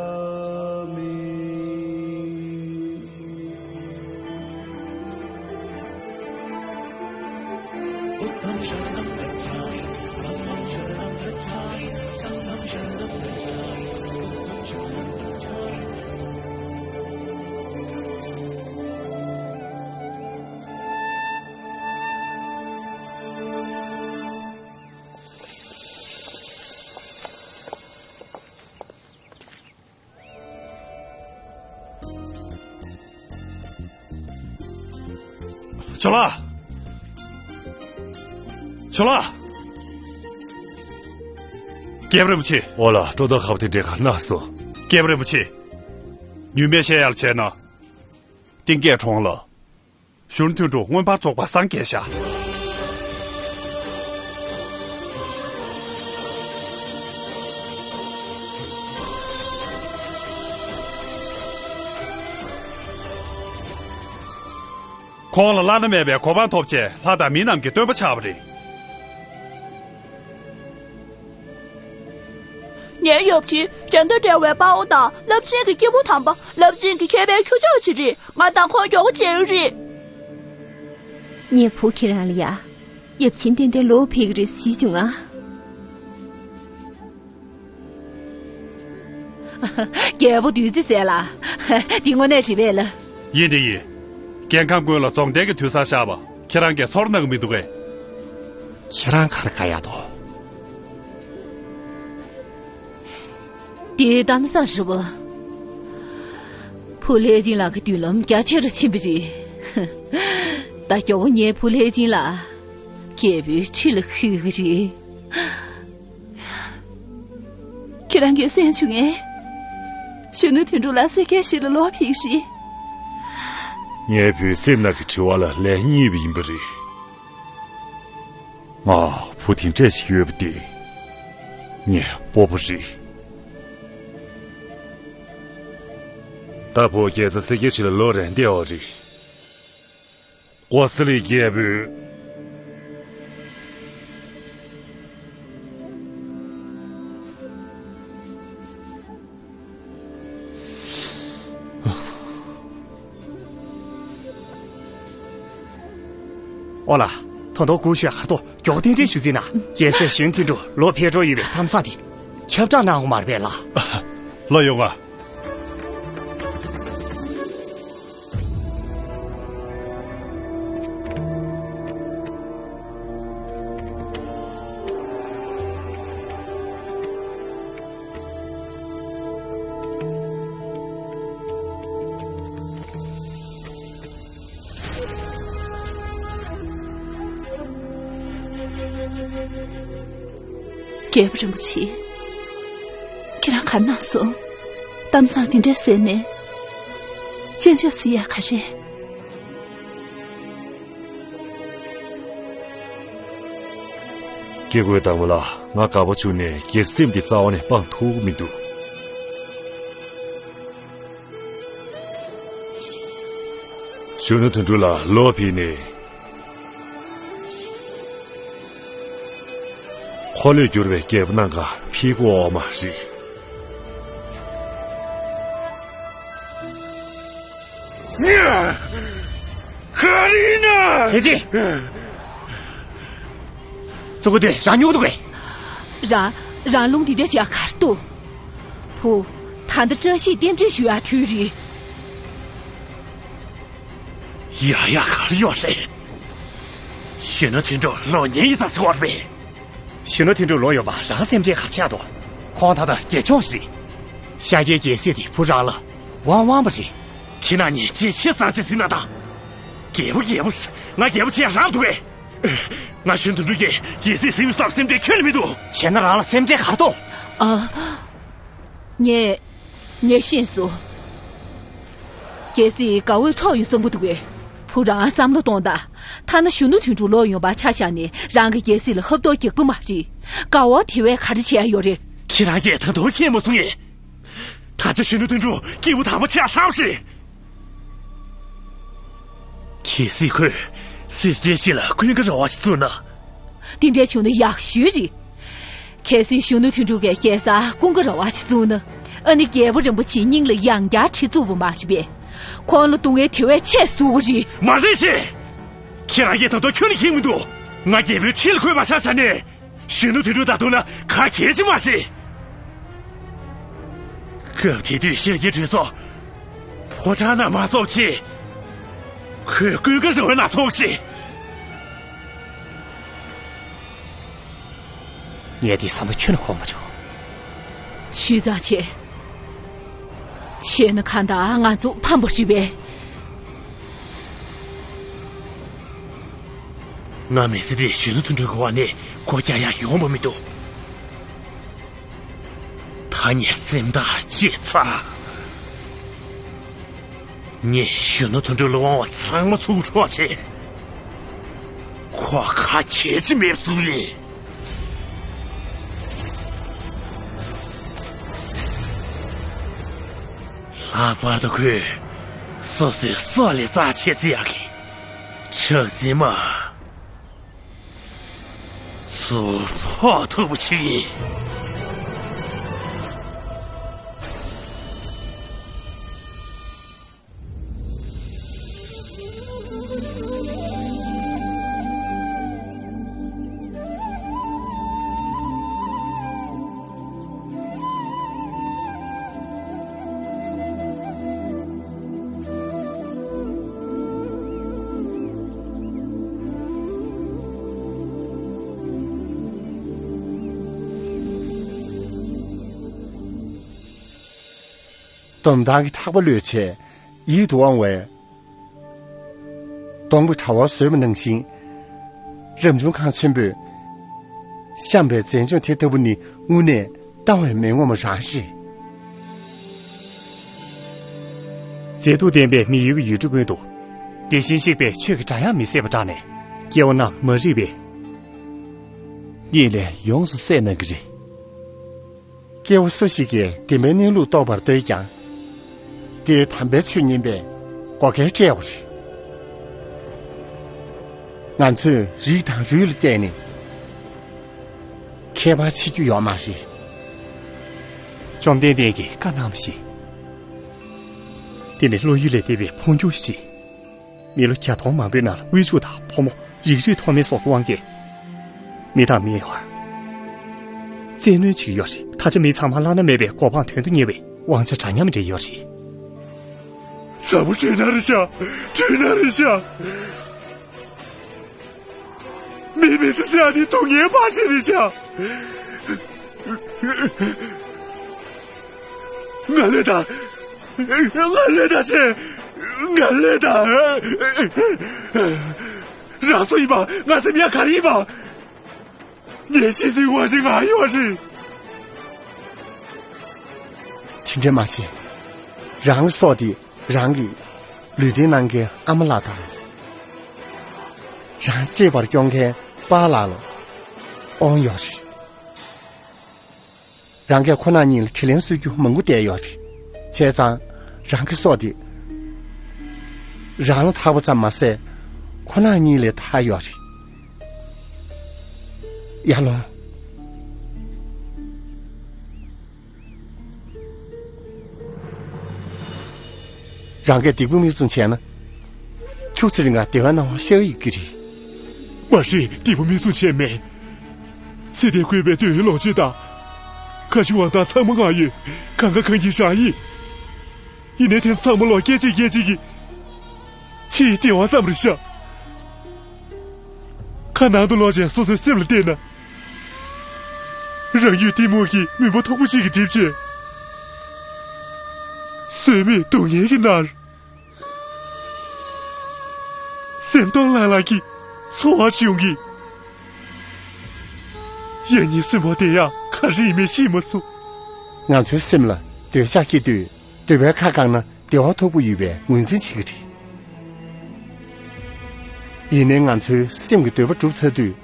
ཇོ་ལགས། ཇོ་ལགས། རྒྱལ་པོ་རིན་པོ་ཆེ། འོ་ལགས། སྒྲོ་བཏགས་ཁ་པ་དེ་འདྲའི་ཁ་ན་སོང་། རྒྱལ་པོ་རིན་པོ་ཆེ། ཉུལ་མེད་བཤད་ཡག་བྱས་ན། གཏིང་སྐྱེས་གྲོངས་ལ། གཞོན་ནུ་དོན་གྲུབ་མངོན་པར་རྫོགས་པར་སངས་རྒྱས་ཤག། ཁོང་ལ་བླ་ན་མེད་པའི་གོ་འཕང་ཐོབ་ཆེད་ལྷ་དང་མི་རྣམས་ཀྱི་སྟོན་པ་ཆགས་པ་རེད། ངའི་ཡབ་ཆེན་བྱ་མདའ་འདྲ་བའི་དཔའ་བོ་དང་རླབས་ཆེན་གྱི་སྐྱེས་བུ་དམ་པ། རླབས་ཆེན་གྱི་མཁས་པའི་ཁྱུ་མཆོག་ཅིག་རེད། ང་དང་ཁོང་མགྱོགས་པོ་མཇལ་ཡོད་རེད། ངའི་བུ་ཁྱེད་རང་ལ་ཡ། ཡབ་ཆེན་ཏན་ཏན་ལོག་ཕེབས་ཀྱི་རེད་ཟེར་བྱུང་ང་། རྒྱལ་པོ་བདུད་རྩི་ཟས་ལ། འདི་དངོས་གནས་རེད་པས་ལ། ཡིན་དེ་ཡིན། རྒྱལ་ཁམས་ཀུན་ལ་རྫོང་བརྟན་གྱི་དུར་སར་ཤར་བ་ཁྱེད་རང་གིས་ཚོར་སྣང་གི་མི་འདུག་གས། ཁྱེད་རང་ག་རེ་དགའ་ཡག་འདུག། དེའི་གཏམ་བཟང་རེད་པ། བུ་ལྷས་སྦྱིན་ལགས་ཀྱི་མདུན་ལམ་རྒྱ་ཆེ་རུ་ཕྱིན་པ་རེད། ད་མགྱོགས་པོ་ངའི་བུ་ལྷས་སྦྱིན་ལགས་རྒྱལ་པོའི་ཁྲི་ལ་འཁོད་ཀྱི་རེད། ཁྱེད་རང་གིས་གསན་བྱུང་ངས། གཞོན་ནུ་དོན་གྲུབ་ལགས་སེར་སྐྱའི་གཞིས་ལ་ལོག་ཕེབས་ཤིག། ངའི་བུའི་སེམས་ནང་གི་དྲི་བ་ལ་ལན་རྙེད་པ་ཡིན་པ་རེད། ང་ བུ་དེ་འདྲས་ཤིག་ཡོད་པ་དེ། ངའི་སྤོ་བོ་རེད། ད་བུ་རྒྱལ་ས་སེར་སྐྱའི་ཆེད་ལ་ལོ་རེ་འདས་པ་རེད། ཀོ་ས་ལི་རྒྱལ་པོས། ཨོ་ལ། ད་དུང་སྒུག་ཤོག་ཧ་ཏོ། མགྱོགས་གཏན་འདྲེན་ཞུ་རྩིས་ན། རྒྱལ་སྲས་གཞོན་དོན་གྲུབ་ལོག་ཕེབས་འགྲོ་ཡོད་པའི་གཏམ་བཟང་དེ་ཁྱབ་བསྒྲགས་གནང་དགོས་མ་རེད་པས་ལགས། ལགས་ཡོང་ང་། རྒྱལ་པོ་རིན་པོ་ཆེ། ཁྱེད་རང་ག་རེ་གནང་སོང་། གཏམ་བཟང་དེ་འདྲ་ཟེར་ནས། སྤྱན་ཆབ་སི་ཡ་ག་རེ། སྐྱེ་དགུའི་བདག་པོ་ལགས། ང་དགའ་པོ་བྱུང་ནས་ངའི་སེམས་འདི་རྩ་བ་ནས་སྤང་ཐུབ་ཀྱི་མི་འདུག་གཞོན་ནུ་དོན་གྲུབ་ལགས་ལོག་ཕེབས་ནས། འཁོར་ལོས་སྒྱུར་བའི་རྒྱལ་པོ་གནང་ག་ཕེབས་དགོས་པ་མ་རེད། ག་རེ་ཡིན་ན། ཐེ་ཅི། གཙོ་བོ་དེ་རང་ཉོག་འདུག་གས། རང་རང་རླུང་འདི་འདྲ་བྱས་ག་རེ་འདུག་བུ། ད་ལྟ་བཀྲ་ཤིས་རྟེན་འབྲེལ་ཞུ་ཡག་དུས་རེད། ཡ་ཡ་ག་རེ་ཡོད་རེད། གཞོན་ནུ་དོན་གྲུབ་ལོག་ཉན་ཡིན་ས་ཟེར་བ་རེད། གཞོན་ནུ་དོན་གྲུབ་ལོག་ཡོང་བ་རང་སེམས་ཁྲལ་ག་རེ་ཆགས་འདུག་ཁོང་ད་ལྟ་རྒྱལ་མཆོག་ཞིག་རེད། ཤཱཀྱའི་རྒྱལ་སྲིད་དེ་བུ་རང་ལ་དབང་དབང་བ་རེད། ཁྱེད་རང་གཉིས་ཅིག་ཆེ་བཟང་ཅིག་ཟིན་ན་ད། རྒྱལ་པོ་རྒྱལ་པོ་ཟེར། ང་རྒྱལ་པོ་བྱས་རང་འདུག་གས། ང་གཞོན་དོན་གྲུབ་ཀྱིས་རྒྱལ་སྲིད་ཟིན་བསམ་སེམས་ཁྲལ་ཁྱོན་ནས་མི་འདུག་བྱས་ན་རང་ལ་སེམས་ཁྲལ་ག་རེ་འདུག་ཨ། ངས། ངས་ཤེས་སོང་། རྒྱལ་སྲིད་དགའ་བོས་འཕྲོག་ཡོང་བསམ་གྱི་འདུག་གས། བུ་རང་བསམ་བློ་གཏོང་དང་། ཐ་ན་གཞོན་ནུ་དོན་གྲུབ་ལོག་ཡོང་བ་ཆ་བཞག་ནས་རང་གི་རྒྱལ་སྲིད་ལ་ཧབ་ཐོབ་རྒྱག་པ་མ་རེད། དགའ་བོ་དེ་བས་ག་རེ་བྱས་ཡོད་རེད། ཁྱེད་རང་གིས་ད་དུང་མཁྱེན་མ་སོང་ངས། ད་ཆ་གཞོན་ནུ་དོན་གྲུབ་སྐྱེས་བུ་དམ་པ་ཆགས་བསམ་ཞིག་གལ་སྲིད་ཁོས་སེར་སྐྱའི་ཆེད་ལ་ཀུན་དགའ་ར་བ་ཞིག་བཙུགས་ན། དེ་འདྲ་བྱུང་ན་ཡག་ཤོས་རེད། གལ་སྲིད་གཞོན་ནུ་དོན་གྲུབ་ཀྱིས་རྒྱལ་ས་ཀུན་དགའ་ར་བ་ཞིག་བཙུགས་ན། ཨ་ནི་རྒྱལ་པོ་རིན་པོ་ཆེའི་སྙིང་ལ་ཡང་བསྐྱར་གྲི་བཙུགས་པ་མ་རེད་པས། ཁོང་ལ་སྡུག་བསྔལ་དེ་བས་ཆེ་བཟོ་གི་རེད། མ་རེད་ཅེས། ཁྱེད་རང་གིས་ད་དུང་ཁྱོན་ནས་མཁྱེན་མི་འདུག་ང་རྒྱལ་པོའི་ཁྲི་ལ་འཁོད་པ་ཆ་བཞག་ནས། གཞོན་ནུ་དོན་གྲུབ་ད་དུང་ལ་ག་གལ་ཆེ་མ་རེད། སྐབས་དེ་དུས་ཤཱཀྱའི་གྲོས་ཚོགས་ཕོ་བྲང་ནང་མ་ཚོགས་ཆེད། ཁོས་ཀུན་དགའ་ར་བའི་ནང་ཚོགས་ཤིག་ངས་དེ་བསམ་བློ་ཁྱོན་ནས་འཁོར་མ་བྱུང་། ཞུས་ཙང་བྱས། བྱས་ན་གང་ལྟར་ང་ཚོ་ཕམ་པ་རེད་པས། ང་མི་ཚེ་འདིར་གཞོན་ནུ་དོན་གྲུབ་ཀྱི་འོག་ནས་སྒོ་རྒྱག་ཡག་ཡོང་བ་མི་འདུག་ད་ངས་སེམས་ཐག་བཅད་ཚར། ངས་གཞོན་ནུ་དོན་གྲུབ་ལ་དབང་བ་ཚང་མ་ཚུར་འཕྲོག་བྱས། ཁོ་ག་གལ་ཆེ་མེད་བཟོ་གི་ཡིན། ལྷག་པར་དུ་ཁོས་སོ་སོའི་སྲོག་ལས་རྩ་ཆེ་བརྩི་ཡག་གི་ཆགས་འཛིན་མ། ཚུར་འཕྲོག་ཐུབ་པ་ཞིག་ཡིན། དོམ་ཐང་གི་ཐག་པ་གློད་བྱས་ཡིད་དུ་འོང་བའི། སྡོང་པོའི་དྲ་བ་བཟོས་པ་ནང་བཞིན། རབ་བྱུང་ཁང་ཆེན་པོས་བཤམས་པའི་མཛེས་ལྗོངས་དེ་ལྟ་བུ་ནི་དངོས་གནས་ལྟ་བས་མི་ངོམས་པ་རང་རེད། མཛེས་སྡུག་ལྡན་པའི་མི་ཡུལ་གྱི་ཡུལ་གྲུ་ཀུན་ཏུ། བདེ་ཞིང་གཤེགས་པའི་ཆོས་ཀྱི་སྒྲ་དབྱངས་མི་ཟད་པ་བསྒྲགས་ནས། སྐྱེ་བོ་རྣམས་མ་རིག་པའི་ གཉིད་ལས་ཡོངས་སུ་སད་གནང་གི་རེད། སྐྱེ་བོ་སུ་ཞིག་གིས་བདེན་པའི་གནས་ལུགས་རྟོགས་པར་འདོད་ཀྱང་། དེའི་དམ་པའི་ཆོས་ཉན་པའི་བགོ་སྐལ་བཀྲལ་བ་རེད། ང་ཚོས་རིགས་དང་རུས་ལ་བལྟས་ནས་ཁྱད་པར་ཕྱེ་རྒྱུ་ཡོད་མ་རེད། བཅོམ་ལྡན་འདས་ཀྱིས་བཀའ་གནང་བ་ཞིག་དེ་ནི་བློ་ཡུལ་ལས་འདས་པའི་འཕོ་འགྱུར་ཞིག་མི་ལོ་བརྒྱ་སྟོང་མང་པོའི་ནང་ལ་དབུལ་ཕྱུག་དང་ཕོ་མོ། རིགས་རུས་མཐོ་དམན་སོགས་ཀྱི་དབང་གིས། མི་དང་མིའི་བར་བཙན་གནོན་བྱེད་ཀྱི་ཡོད་རེད། ད་ཆ་མི་ཚང་མ་བླ་ན་མེད་པའི་གོ་འཕང་དོན་དུ་གཉེར་བའི་དབང་ཆ་འདྲ་མཉམ་སྤྲད་ཡོད་རེད། ཚ་པོ་བྲོས་ན་རེད་ཤག་བྲོས་ན་རེད་ཤག་མི་མི་ཚེ་ཚེ་འདི་སྡུག་བསྔལ་མ་ཤེས་རེད་ཤག་ང་ལས་ད། ང་ལས་ད་ཤེས། ང་ལས་ད། རང་སུ་ཡིན་པ། ང་སེམས་ཡ་ག་རེ་ཡིན་པ། ངས་ཤེས་ཚུལ་བ་ཞིག་ང་ཡོད་རེད། དེ་འདྲ་མ་བྱེད། རང་སྲོག་དེ་རང་གི་ལུས་རྟེན་གནང་མཁན་ཨ་མ་ལགས་དང་། རང་གཅེས་པར་སྐྱོང་མཁན་པཱ་ལགས་ལ་དབང་ཡོད་རེད། རང་གིས་ཁོ་རང་གཉིས་ལ་དྲིན་ལན་གསོ་རྒྱུ་མང་པོ་བསྡད་ཡོད་རེད། བྱས་ཙང་རང་གི་སྲོག་དེ་རང་ལ་ཐག་པ་ཙམ་མ་ཟད་ཁོ་རང་གཉིས་ལ་ཐག་ཡོད་རེད། ཡར་ལོངས། རང་གིས་སྡིག་པ་མིག་བཙུམ་བྱས་ན། ཁྱུག་ཙམ་རིང་ལ་བདེ་བའི་སྣང་བ་ཤར་གྱི་ཡོད་ཀྱི་རེད། མ་རེད། སྡིག་པ་མིག་བཙུམ་བྱས་མེད། ཚེ་འདིར་བཀོད་པའི་དོན་ཡོད་ལོངས་སྤྱོད་དང་། ཁ་ཞིག་དབང་ཐང་ཚང་མ་ང་ཡོད། གང་ག་གང་གིས་རང་ཡིན། ཡིན་ནའི་དེ་ཚང་མ་ལོག་སྐད་ཅིག་སྐད་ཅིག་གིས། ཕྱིའི་བདེ་བ་ཙམ་རེད་ཤག་ཁ་ནང་དུ་ལོག་བྱས་སོ་སོའི་སེམས་ལ་བལྟས་ན། རང་ཡུལ་གཏི་མུག་གི་མུན་པ་མཐུག་པོ་ཞིག་གིས་བསྒྲིབས་བྱས། བཟོད་མེད་སྡུག་བསྔལ་གྱི་མནར། སེམས་སྟོང་ལྷང་ལྷང་གི་ཚོར་བ་བྱུང་གི། ཡང་སྙིང་སུན་པོ་དེ་ཡང་ག་རེ་ཡིན་མིན་ཤེས་མ་སོང་། ང་ཚོའི་སེམས་ལ་འདོད་ཆགས་སྐྱེ་དུས། འདོད་པའི་ཁ་བཀང་ན་བདེ་བ་མཐུག་པོ་ཡོད་པའི་ངོས་འཛིན་བྱེད་ཀྱི་རེད། ཡིན་ནའི་ང་ཚོའི་སེམས་ཀྱི་འདོད་པ་འགྲུབ་ཚར་དུས།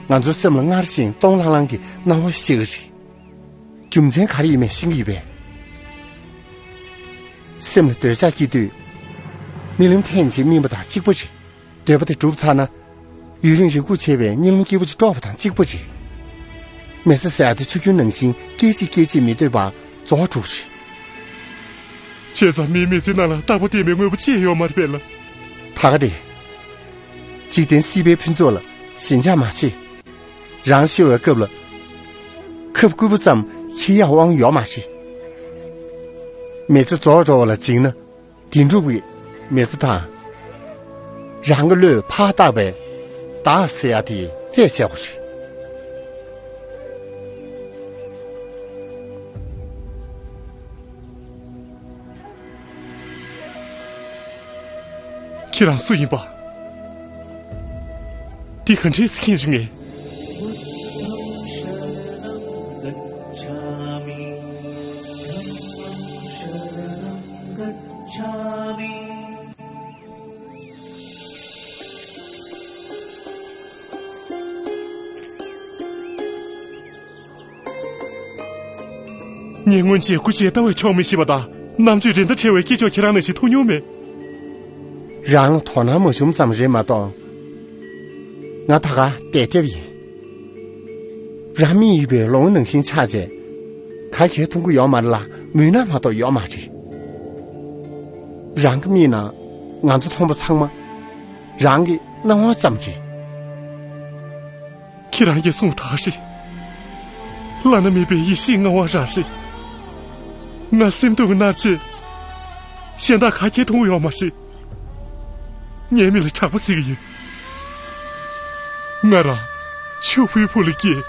ང་ཚོའི་སེམས་ལ་སྔར་བཞིན་སྟོང་ལྷང་ལྷང་གི་སྣང་བ་ཤར་གྱི་རེད། རྒྱུ་མཚན་ག་རེ་ཡིན་མིན་ཤེས་ཀྱི་ཡོད་པས། སེམས་ལ་འདོད་ཆགས་སྐྱེ་དུས། རྨི་ལམ་ཐེངས་གཅིག་རྨིས་པ་དང་གཅིག་པ་རེད། འདོད་པ་དེ་འགྲུབ་ཚར་ན། ཡུན་རིང་རེ་སྒུག་བྱས་པའི་སྙིང་རླུང་སྐྱིད་པོ་ཅིག་དཀྲོགས་པ་དང་གཅིག་པ་རེད། མི་ཚེ་ཟེར་ཡ་དེ་ཆུ་རྒྱུན་ནང་བཞིན་སྐད་ཅིག་སྐད་ཅིག་མི་སྡོད་པར་རྫོགས་འགྲོ་གི་རེད། བྱས་ཙང་མིའི་མི་ཚེ་ནང་ལ་རྟག་པ་བརྟན་པའི་དངོས་པོ་ཅི་ཡང་ཡོད་མ་རེད་པས་ལ། ད་ག་རེད། འཇིག་རྟེན་སྲིད་པའི་ཕུན་ཚོགས་ལ་ཞེན་ཆགས་མ་བྱེད། རང་ཤི་བའི་སྐབས་ལ། ཁབ་སྐུད་པ་ཙམ་འཁྱེར་ཡག་དབང་ཡོད་མ་རེད། མི་ཚེ་རྫོགས་འགྲོ་བ་ལ་འཇིགས་ན། དེང་སྒྲུབ་ཀྱི་མི་ཚེ་དང་། རང་གི་བློས་ཕར་བཏགས་པའི་བདག་ཟེར་ཡ་དེ་རྩད་ཆད་པ་རེད། ཁྱེད་རང་སུ་ཡིན་པ། འདི་ག་འདྲས་སེ་མཁྱེན་བྱུང་ངས། ངས་སྔོན་ཆད་སྐུ་ཞེ་ལྟ་བས་ཆོག་མི་ཤེས་པ་དང་རྣམ་དཔྱོད་རིན་ཐང་ཆེ་བའི་སྐྱེས་མཆོག་ཁྱེད་རང་ནང་བཞིན་ཐུག་མྱོང་མེད། རང་ལ་དོ་སྣང་མ་ཞུམ་ཙམ་རེད་མ་གཏོགས། ང་ད་ག་བལྟས་བལྟས་པ་ཡིན། རང་མིག་ཡོད་པའི་ལོང་ནང་བཞིན་ཆགས་བྱས། ག་གེ་མཐོང་གི་ཡོད་མ་རེད་ལ་མུན་ནག་མ་གཏོགས་ཡོད་མ་རེད། རང་གི་མིག་ནང་ང་ཚོ་མཐོང་པ་ཚང་མ། རང་གི་སྣང་བ་ཙམ་རེད། ཁྱེད་རང་གིས་གསུངས་ཐག་རེད། བླ་ན་མེད་པའི་ཡེ་ཤེས་མངའ་དབང་རང་རེད། ང་སེམས་སྡུག་གིས་མནར་བྱས། གཞན་དག་ག་གེ་མཐོང་ཡོད་མ་རེད། ངའི་མིག་ལ་དྲེགས་པ་གཟིགས་ཀྱི་ཡོད། ང་རང་ཕྱུག་པོའི་བུ་ལ་སྐྱེས།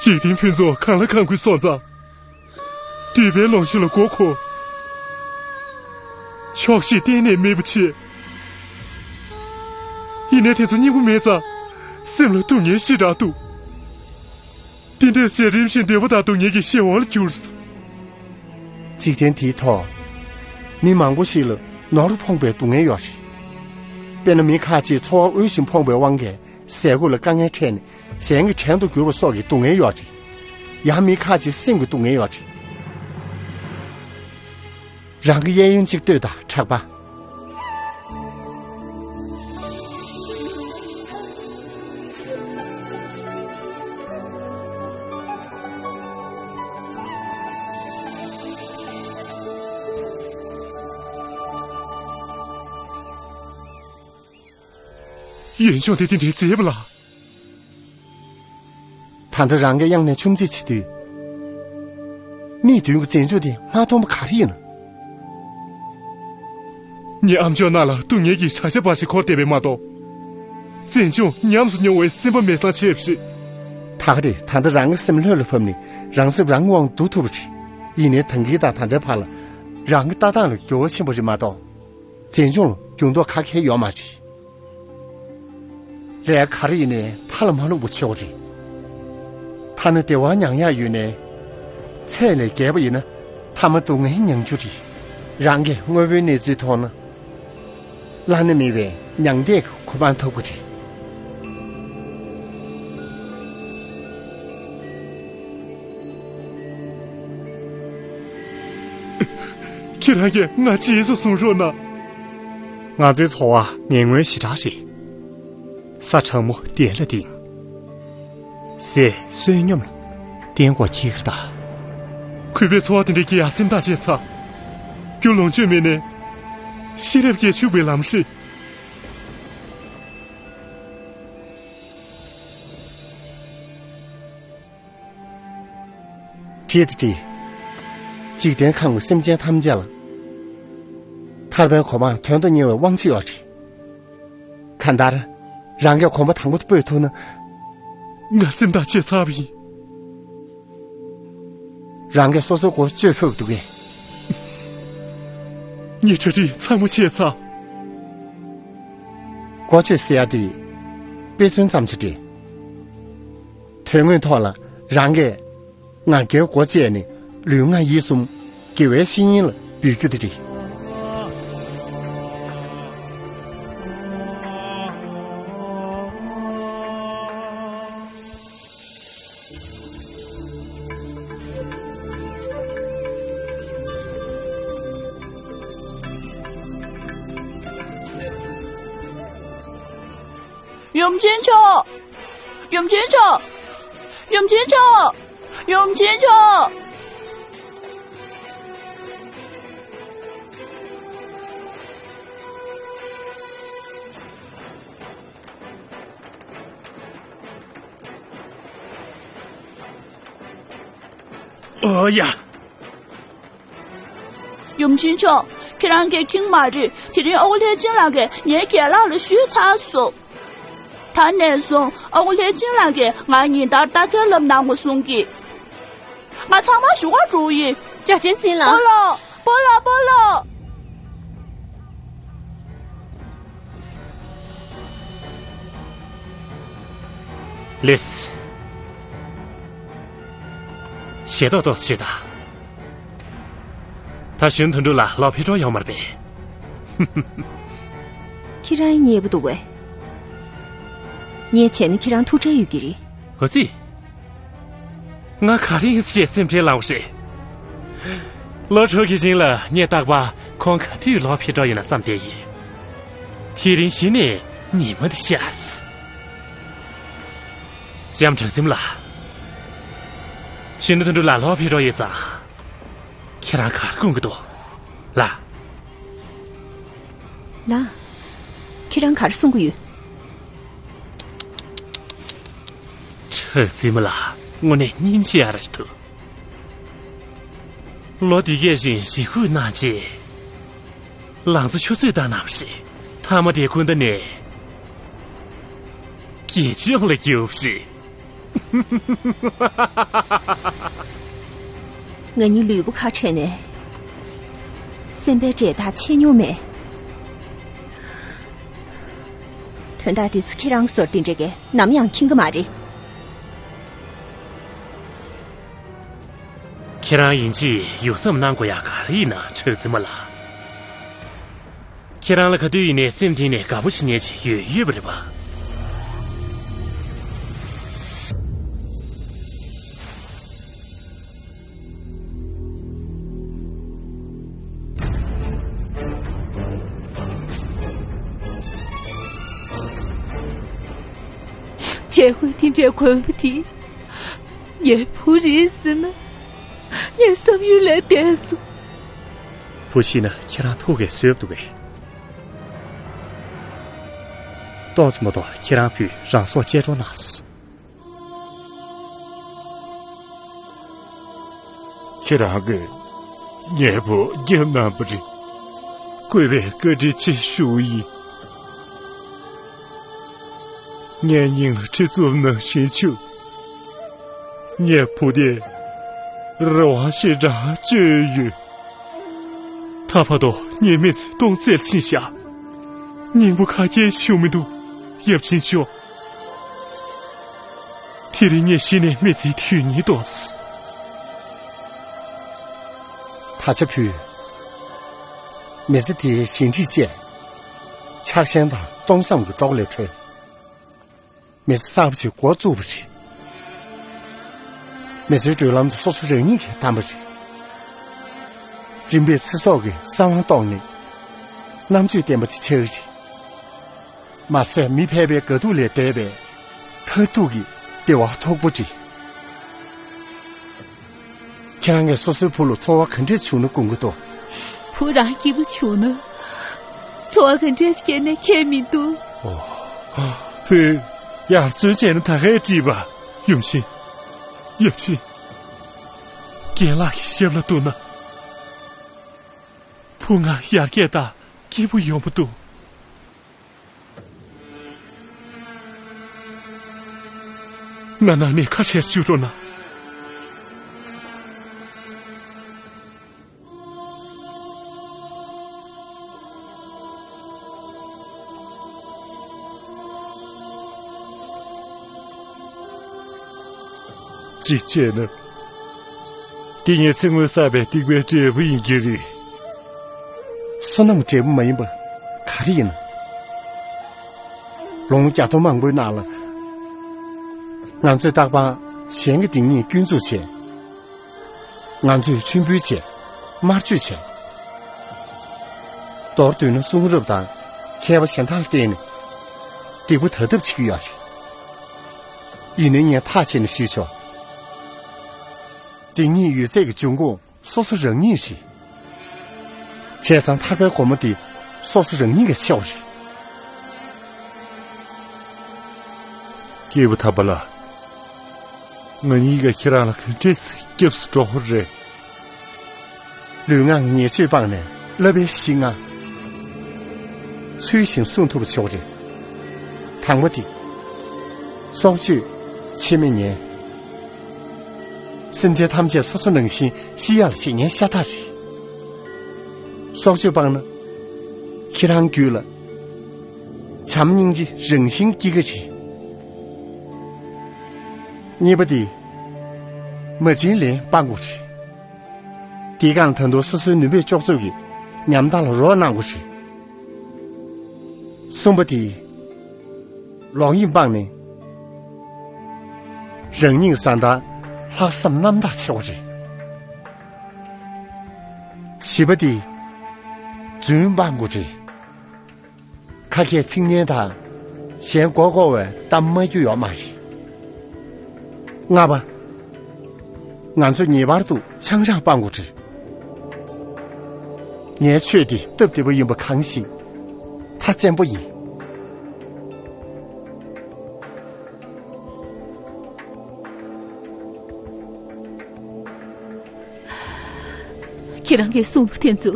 འཇིག་རྟེན་ཕུན་ཚོགས་གང་ལ་གང་དགོས་སོང་ཙང་། འདོད་པའི་ལོངས་སྤྱོད་ལ་མགོ་འཁོར། ཆོག་ཤེས་གཏན་ནས་མེད་པ་བྱས། ཡིན་ནའི་དེ་ཚོ་སྙིང་པོ་མེད་ཙང་། སེམས་ལ་སྡུག་བསྔལ་ཞེ་དྲག་འདུག་དེ་འདྲས་བྱས་རིམ་བཞིན་འདོད་པ་དང་སྡུག་བསྔལ་གྱི་གཞན་དབང་ལ་གྱུར། འཇིག་རྟེན་འདིའི་ཐོག་མི་མང་པོ་ཞིག་ལ་ནོར་ཕོངས་པའི་སྡུག་བསྔལ་ཡོད་རེད། དཔེར་ན་མི་ཁ་ཅིག་འཚོ་བ་དབུལ་ཞིང་ཕོངས་པའི་དབང་གིས། ཟས་གོས་ལ་དཀའ་ངལ་འཕྲད་ནས་གཞན་གྱི་བྲན་དུ་གྱུར་པ་སོགས་ཀྱི་སྡུག་བསྔལ་ཡོད་རེད། ཡང་མི་ཁ་ཅིག་སེམས་ཀྱི་སྡུག་བསྔལ་ཡོད་རེད། རང་གི་གཡས་གཡོན་གཅིག་ལྟོས་དང་། གྲགས་པ། ཡུལ་ལྗོངས་དེ་དེ་འདྲའི་མཛེས་པ་ལ། ད་ལྟ་རང་གིས་གཡང་ནས་ཆུམ་རྩེད་བྱེད་དུས། མིག་མདུན་གྱི་མཛེས་ལྗོངས་དེ་མ་མཐོང་པ་ག་རེ་ཡིན་ན། ངའི་ཨ་མཆོག་རྣ་ལ་སྡུག་བསྔལ་གྱི་བྲག་ཞ་འབར་ཞིག་འཁོར་བསྡད་པས་མ་གཏོགས། མཛེས་ལྗོངས་ཉམས་སུ་མྱོང་བའི་སེམས་པ་མེད་ཙང་ཆེ་བ་ཞིག་ད་ག་རེད། ད་ལྟ་རང་གི་སེམས་ལྷོད་ལ་ཕབ་ནས་རང་སེམས་རང་གི་དབང་དུ་བསྡུ་ཐུབ་པ་རེད། ཡིན་ནའི་ད་གིན་དང་ད་ལྟའི་བར་ལ་རང་གི་ལྟ་སྟངས་ལ་འགྱུར་བ་ཕྱིན་པ་རེད་མ་གཏོགས། མཛེས་ལྗོངས་ལ་འགྱུར་ལྡོག་ག་གེ་ཡོད་མ་རེད། ལས་ག་རེ་ཡིན་ནའི་མཐའ་ལ་མ་ལྷུང་བ་བྱེད་དགོས་རེད། ཐ་ན་བདེ་བ་མྱང་ཡག་ཡོད་ནའི། ཚད་ལས་བརྒལ་བ་ཡིན་ན་མཐའ་མ་སྡུག་བསྔལ་མྱང་རྒྱུ་རེད། རང་གིས་དངོས་པོའི་གནས་ཚུལ་མཐོང་ན། བླ་ན་མེད་པའི་མྱང་འདས་ཀྱི་གོ་འཕང་ཐོབ་ཀྱི་རེད། ཁྱེད་རང་གིས་ང་རྗེས་སུ་བཟུང་རོགས་གནང་། ང་ཚོའི་འཚོ་བ་ཉེ་སྔོན་ཞེ་དྲག་རེད། ས་གྲང་མོ་དེ་ལ་ལྡིང་། ཟས་བསོད་སྙོམས་ལ་བརྟེན་དགོས་ཀྱི་རེད་ད། གུས་པའི་འཚོ་བ་དེ་འདྲའི་སྐྱེལ་ཡག་སེམས་ཐག་བཅད་ཚར། རྒྱུ་ལོངས་སྤྱོད་མེད་ནས་ཤེས་རབ་ཀྱིས་འཕྱུགས་པའི་ལམ་ཧྲིལ། བྲིས་ཏེ་བྲིས། འཇིག་རྟེན་ཁམས་ཀྱི་སེམས་ཅན་ཐམས་ཅད་ལ། ཐར་པའི་གོ་འཕང་དོན་དུ་གཉེར་བའི་དབང་ཆ་ཡོད་རེད། གང་ལྟར། རང་གིས་གོམ་པ་དང་པོ་དེ་སྤོས་ཐུབ་ན། ང་སེམས་ཐག་བཅད་ཚར་བ་ཡིན། རང་གིས་སོ་སོའི་མགོ་གཅོད་ཕོད་འདུག་གས། ངས་གྲ་སྒྲིག་ཚང་མ་བྱས་ཚར། མགོ་གཅོད་ཟེར་ཡ་དེ། དཔེ་མཚོན་ཙམ་ཞིག་རེད། དོན་དངོས་ཐོག་ལ་རང་གིས་ང་རྒྱལ་སྒོ་བཅད་ནས་ལུས་ངག་ཡིད་གསུམ་དགེ་བའི་བཤེས་གཉེན་ལ་འབུལ་རྒྱུ་དེ་རེད། ཡུམ་ཆེན་མཆོག་ཡུམ་ཆེན་མཆོག་ཡུམ་ཆེན་མཆོག་ཡུམ་ཆེན་མཆོག་ཨོ་ཡ། ཡུམ་ཆེན་མཆོག་ཁྱེད་རང་གིས་ཁེངས་མ་རེད། དེ་རིང་ཨ་ཁུ་ལྷས་བྱིན་ལགས་ཀྱིས་ངའི་རྒན་ལགས་ལ་ཞུས་ཚར་སོང་། ད་ནས་བཟུང་ཨ་ཁུ་ལྷས་བྱིན་ལགས་ཀྱིས་ང་ཉིན་ལྟར་རྟ་ཚལ་ལ་གནང་དགོས་གསུང་གི། ང་ཚང་མ་ཞུ་གར་འགྲོ་ཡིན། བྱ་ཆེན་འཛིན་ལ། སྤོ་ལོ། སྤོ་ལོ། སྤོ་ལོ། ལེས། ཞེ་ཏོག་ཏོག་བྱེད་དང་། ད་གཞོན་དོན་གྲུབ་ལགས་ལོག་ཕེབས་འགྲོ་ཡོང་མ་རེད་པས། ཁྱེད་རང་མཉེས་པོ་འདུག་པས། ངས་བྱས་ན་ཁྱེད་རང་ཐུགས་ཁྲལ་ཡོད་ཀྱི་རེད། ཨ་ཙི། ང་ག་རེ་ཡིན་ཞེས་སེམས་ཁྲལ་ལངས་པ་རེད། ལོ་དྲུག་གི་རིང་ལ་ངས་རྟག་པར་ཁོང་ག་དུས་ལོག་ཕེབས་འགྲོ་ཡོང་ན་བསམ་བསྡད་ཡིན། དེ་རིང་གཞི་ནས་ཉི་མ་འདི་ཤར། ལྕམ་གྲགས་འཛིན་ལགས། གཞོན་ནུ་དོན་གྲུབ་ལགས་ལོག་ཕེབས་འགྲོ་ཡོད་ཙང་། ཁྱེད་རང་ག་རེ་དགོངས་ཀྱི་འདུག་ལགས། ལགས། ཁྱེད་རང་ག་རེ་གསུང་གི་ཡོད། གྲགས་འཛིན་མ་ལགས་དངོས་གནས་སྙིང་རྗེ་ཨ་ར་ཞིག་འདུག་ལོ་འདི་གས་རིང་རེ་སྒུག་གནང་རྗེས། ལང་ཚོ་ཆུ་ཚོད་བཏང་གནང་བ་རེད། མཐའ་མ་དེ་ཀུན་ད་ནས་རྒྱལ་ལྗོངས་ལ་རྒྱུགས་པ་རེད། ང་གཉིས་ལུས་པོ་ཁ་བྲལ་ནས་སེམས་པའི་འབྲེལ་ཐག་ཆད་མྱོང་མེད། དོན་དག་འདི་ཚོ་ཁྱེད་རང་ཚོར་དེ་འདྲ་གས་ནམ་ཡང་མཁྱེན་གི་མ་རེད། ཁྱེད་རང་ཡིན་གཅིག་ཡུགས་བསམ་གནང་དགོས་ཡག་ག་རེ་ཡིན་ན་གྲགས་འཛིན་མ་ལགས། ཁྱེད་རང་ལ་ག་དུས་ཡིན་ནའི་སེམས་གཏིང་ནས་དགའ་པོ་བྱེད་མཁན་ཅིག་ཡོད་ཡོད་པ་རེད་པ། ཞལ་དཀོན་དེ་འདྲའི་དགོན་པ་དེ་ངའི་བུ་རེད་ཟེར་ན། ངའི་བསམ་ཡུལ་ལས་འདས་སོང་། བུ་ཤི་ན་ཁྱེད་རང་ཐུགས་ཀྱིས་བཟོད་འདུག་གས། ཏོག་ཙམ་མ་གཏོགས་ཁྱེད་རང་བུས་རང་སྲོག་བཅད་འགྲོ་གནང་སོང་། ཁྱེད་རང་གིས་ངའི་བུ་རྒྱབ་གནང་བ་རེད། གུས་པས་བཀའ་དྲིན་ཆེ་ཞུ་ཡིན། ངའི་སྙིང་ལ་གྲི་བཙུགས་ནང་བཞིན་བཅུག་ངའི་བུ་དེ་རེ་བ་ཞེ་དྲག་བཅོལ་ཡོད། ད་བར་དུ་ངའི་མི་ཚེ་སྟོང་ཟད་ཕྱིན་བཞག་སྙིང་པོ་ག་གེ་བྱུང་མི་འདུག་ཡབ་ཆེན་མཆོག་དེ་རིང་ངས་གཞི་ནས་མི་ཚེའི་དུས་ཉིད་ཐོབ། ད་ཆ་བུས། མི་ཚེ་དེའི་ཞི་འགྲིག་བཅས། ཆགས་ཞེན་དང་སྟོང་བསམ་གྱི་སྲོག་ལས་གྲོལ། མི་ཚེ་གསར་པ་ཞིག་འགོ་བཙུགས་པ་རེད། མི་ཚེའི་བགྲོད་ལམ་དུ་སོ་སོ་རང་ཉིད་ཀྱིས་བདམས་པ་རེད། རིམ་པས་ཚེ་སྲོག་གི་གསང་བ་བཏོགས་ནས། རྣམ་དཔྱོད་ལྡན་པ་ཅིག་ཆགས་ཀྱི་རེད། མ་ཟད་མི་ཕལ་པའི་དགའ་སྡུག་ལས་འདས་པའི་མཐར་ཐུག་གི་བདེ་བ་ཐོབ་པ་རེད། ཁྱེད་རང་གིས་སོ་སོའི་བུ་ལ་ཚོར་བ་ག་འདྲས་བྱུང་ན་དགོངས་ཀྱི་འདུག་བུ་རང་སྐྱིད་པོ་བྱུང་ན། ཚོར་བ་ག་འདྲས་སྐྱེས་ནས་ཁྱད་མི་འདུག་ཨོ། བུས་ཡར་བཙོན་བྱས་ན་ད་གས་བྲིས་པ། ཡུམ་ཆེན། ཡབ་ཆེན། རྒན་ལགས་ཀྱི་ཞབས་ལ་གཏུགས་ན། བུ་ང་ཡར་རྒྱས་དང་སྐྱིད་པོ་ཡོང་བ་འདུག་ང་ནང་ནས་ཁ་ཕྱིར་བཅུག་རོགས་གནང་། གཅིག་བྱས་ན། འདི་ངས་ཚེ་སྔོན་བསགས་པའི་སྡིག་པའི་འབྲས་བུ་ཡིན་གྱི་རེད། བསོད་ནམས་འབྲས་བུ་མ་ཡིན་པ་ག་རེ་ཡིན་ན། ལོ་ངོ་བརྒྱ་སྟོང་མང་པོའི་ནང་ལ། ང་ཚོས་རྟག་པར་གཞན་གྱི་སྡིག་ཉེས་སྐྱོན་འཛུགས་བྱས། ང་ཚོས་མཆོད་འབུལ་བྱས། དམར་མཆོད་བྱས། མདོར་བསྡུས་ན་གསུང་རབ་དང་མཁས་པ་གཞན་དག་ལ་བརྟེན་ནས་སྡིག་པ་དག་ཐབས་བྱེད་ཀྱི་ཡོད་རེད། ཡིན་ནའི་ངས་ཐག་བཅད་ནས་ཞུས་ཆོག་སྡིག་ཉེས་ཡོད་ཚད་ཀྱི་འབྱུང་ཁུངས་སོ་སོ་རང་ཉིད་རེད། བྱས་ཙང་ཐར་པའི་སྒོ་མོ་དེ་སོ་སོ་རང་ཉིད་ཀྱིས་ཕྱེ་བ་རེད། སྐྱེས་བུ་དམ་པ་ལགས། ང་གཉིས་ཀ་ཁྱེད་རང་ལ་ག་འདྲས་སྐྱབས་སུ་འགྲོ་དགོས་རེད། ལུས་ངག་ཉེས་སྤྱོད་སྤངས་ནས་བསླབ་པའི་གཞི་ལྔ། ཚུལ་བཞིན་སྲུང་ཐུབ་པ་བྱེད་དགོས་རེད། དང་པོ་དེ། སྲོག་གཅོད་ཆེད་མེད་ཉེས། སེམས་ཅན་ཐམས་ཅད་སོ་སོ་ནང་བཞིན་ཤི་ཡག་ལ་བྱེད་ཉེན་ཤ་སྟག་རེད། སྲོག་གཅོད་སྤངས་ན། ཁྱེད་རང་རྒྱུད་ལ། བྱམས་སྙིང་རྗེ་རང་བཞིན་སྐྱེ་གི་རེད། གཉིས་པ་དེ། མ་བྱིན་ལེན་སྤང་དགོས་རེད། དེའི་སྒང་ད་དུང་སོ་སོའི་ནུས་པས་ལྕོགས་ཚོད་ཀྱིས་ཉམ་ཐག་ལ་རོགས་གནང་དགོས་རེད། གསུམ་པ་དེ། ལོག་གཡེམ་སྤངས་ནས། རང་ཉིད་བཟང་དང་ལྷག་བསམ་རྣམ་དག་ཆེ་བ་རེད། བཞི་པ་དེ། རྫུན་སྤང་དགོས་རེད། ཁ་སྐད་ཚིག་སྙན་དང་། གཞན་མགོ་སྐོར་བའི་གཏམ་སྨྲ་རྒྱུ་ཡོད་མ་རེད། ལྔ་པ། ང་ཚོ་ངེས་པར་དུ་ཆང་རག་སྤང་དགོས་རེད། ངའི་ཆོས་འདི་སྟབས་བདེ་པོ་ཡིན་པ་གང་ཞིག་ཐག་བཙན་པོ་ཡིན། ཁྱེད་རང་གིས་གསུངས་པ་དེ་ཚོ།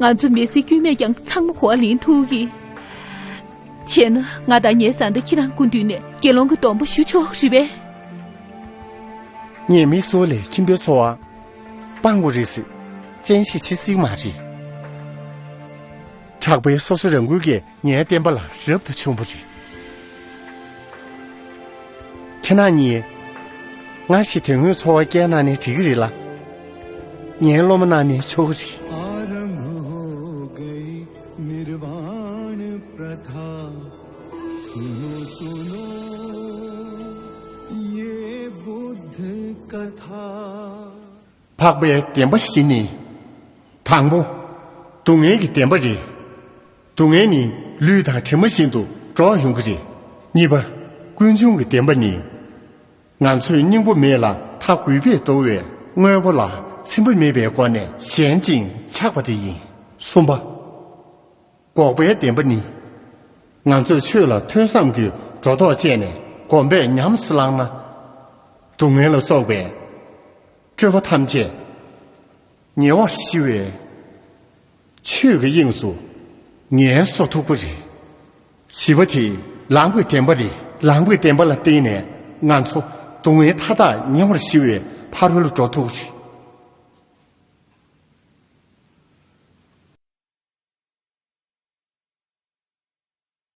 ང་ཚོ་མི་སེར་དཀྱུས་མས་ཀྱང་ཚང་མ་གོ་བ་ལེན་ཐུབ་ཀྱི། བྱས་ན་ང་དང་ངའི་བཟའ་ཟླ་ཁྱེད་རང་སྐུ་མདུན་ནས་དགེ་སློང་གི་སྡོམ་པ་ཞུ་ཆོག་རེད་པས། ངས་མི་གསོད་ལས་ཁྱིམ་པའི་འཚོ་བ་སྤང་དགོས་རེད་ཟེར་སྤྱན་ཞིག་ཕྱེ་སྲིད་མ་རེད། དྲག་པོའི་སོ་སོ་རང་འགུལ་གྱིས་ངའི་བསྟན་པ་ལ་རབ་ཏུ་བྱུང་བ་རེད། ཁྱེད་རྣམ་གཉིས། སྔར་བཞིན་དོན་དངོས་འཚོ་བ་སྐྱེལ་གནང་ནས་འགྲིག་གི་རེད་ལ། ངའི་སློབ་མ་གནང་ནས་ཆོག་གི་རེད། आरंभ हो गई निर्वाण प्रथा। सुनो सुनो ये बुद्ध कथा। འཕགས་པའི་བདེན་པ་བཞི་ནི། དང་པོ། སྡུག་བསྔལ་གྱི་བདེན་པ་རེད། སྡུག་བསྔལ་ནི་ལུས་དང་གྲིབ་མ་བཞིན་དུ་འགྲོ་ཡོང་གི་རེད། གཉིས་པ། ཀུན་འབྱུང་གི་བདེན་པ་ནི། ང་ཚོས་སྙིང་པོ་མེད་ལ་མཐའ་རྒུད་པས་བསྡུ་བའི་དངོས་པོ་ལ་འཚེ་བ་མེད་པའི་སྒོ་ནས་ཞེན་ཅིང་ཆགས་པ་དེ་ཡིན། གསུམ་པ། འགོག་པའི་བདེན་པ་ནི། ང་ཚོས་ཆོས་ལ་ཐོས་བསམ་གྱིས་སྒྲོ་འདོགས་བཅད་ནས་གོམས་པས་ཉམས་སུ་བླངས་ན། སྡུག་བསྔལ་ལ་སོགས་པའི་སྤྲོས་པ་ཐམས་ཅད་ཉེ་བར་ཞི་བའི་ཆོས་ཀྱི་དབྱིངས་སུ་ངལ་གསོ་ཐུབ་པ་རེད། བཞི་པ་དེ་ལམ་གྱི་བདེན་པ་རེད། ལམ་གྱི་བདེན་པ་ལ་བརྟེན་ནས་ང་ཚོ་སྡུག་བསྔལ་མཐའ་དག་ཉེ་བར་ཞི་བའི་ཕ་རོལ་ཏུ་འགྲོ་ཐུབ་པ་རེད།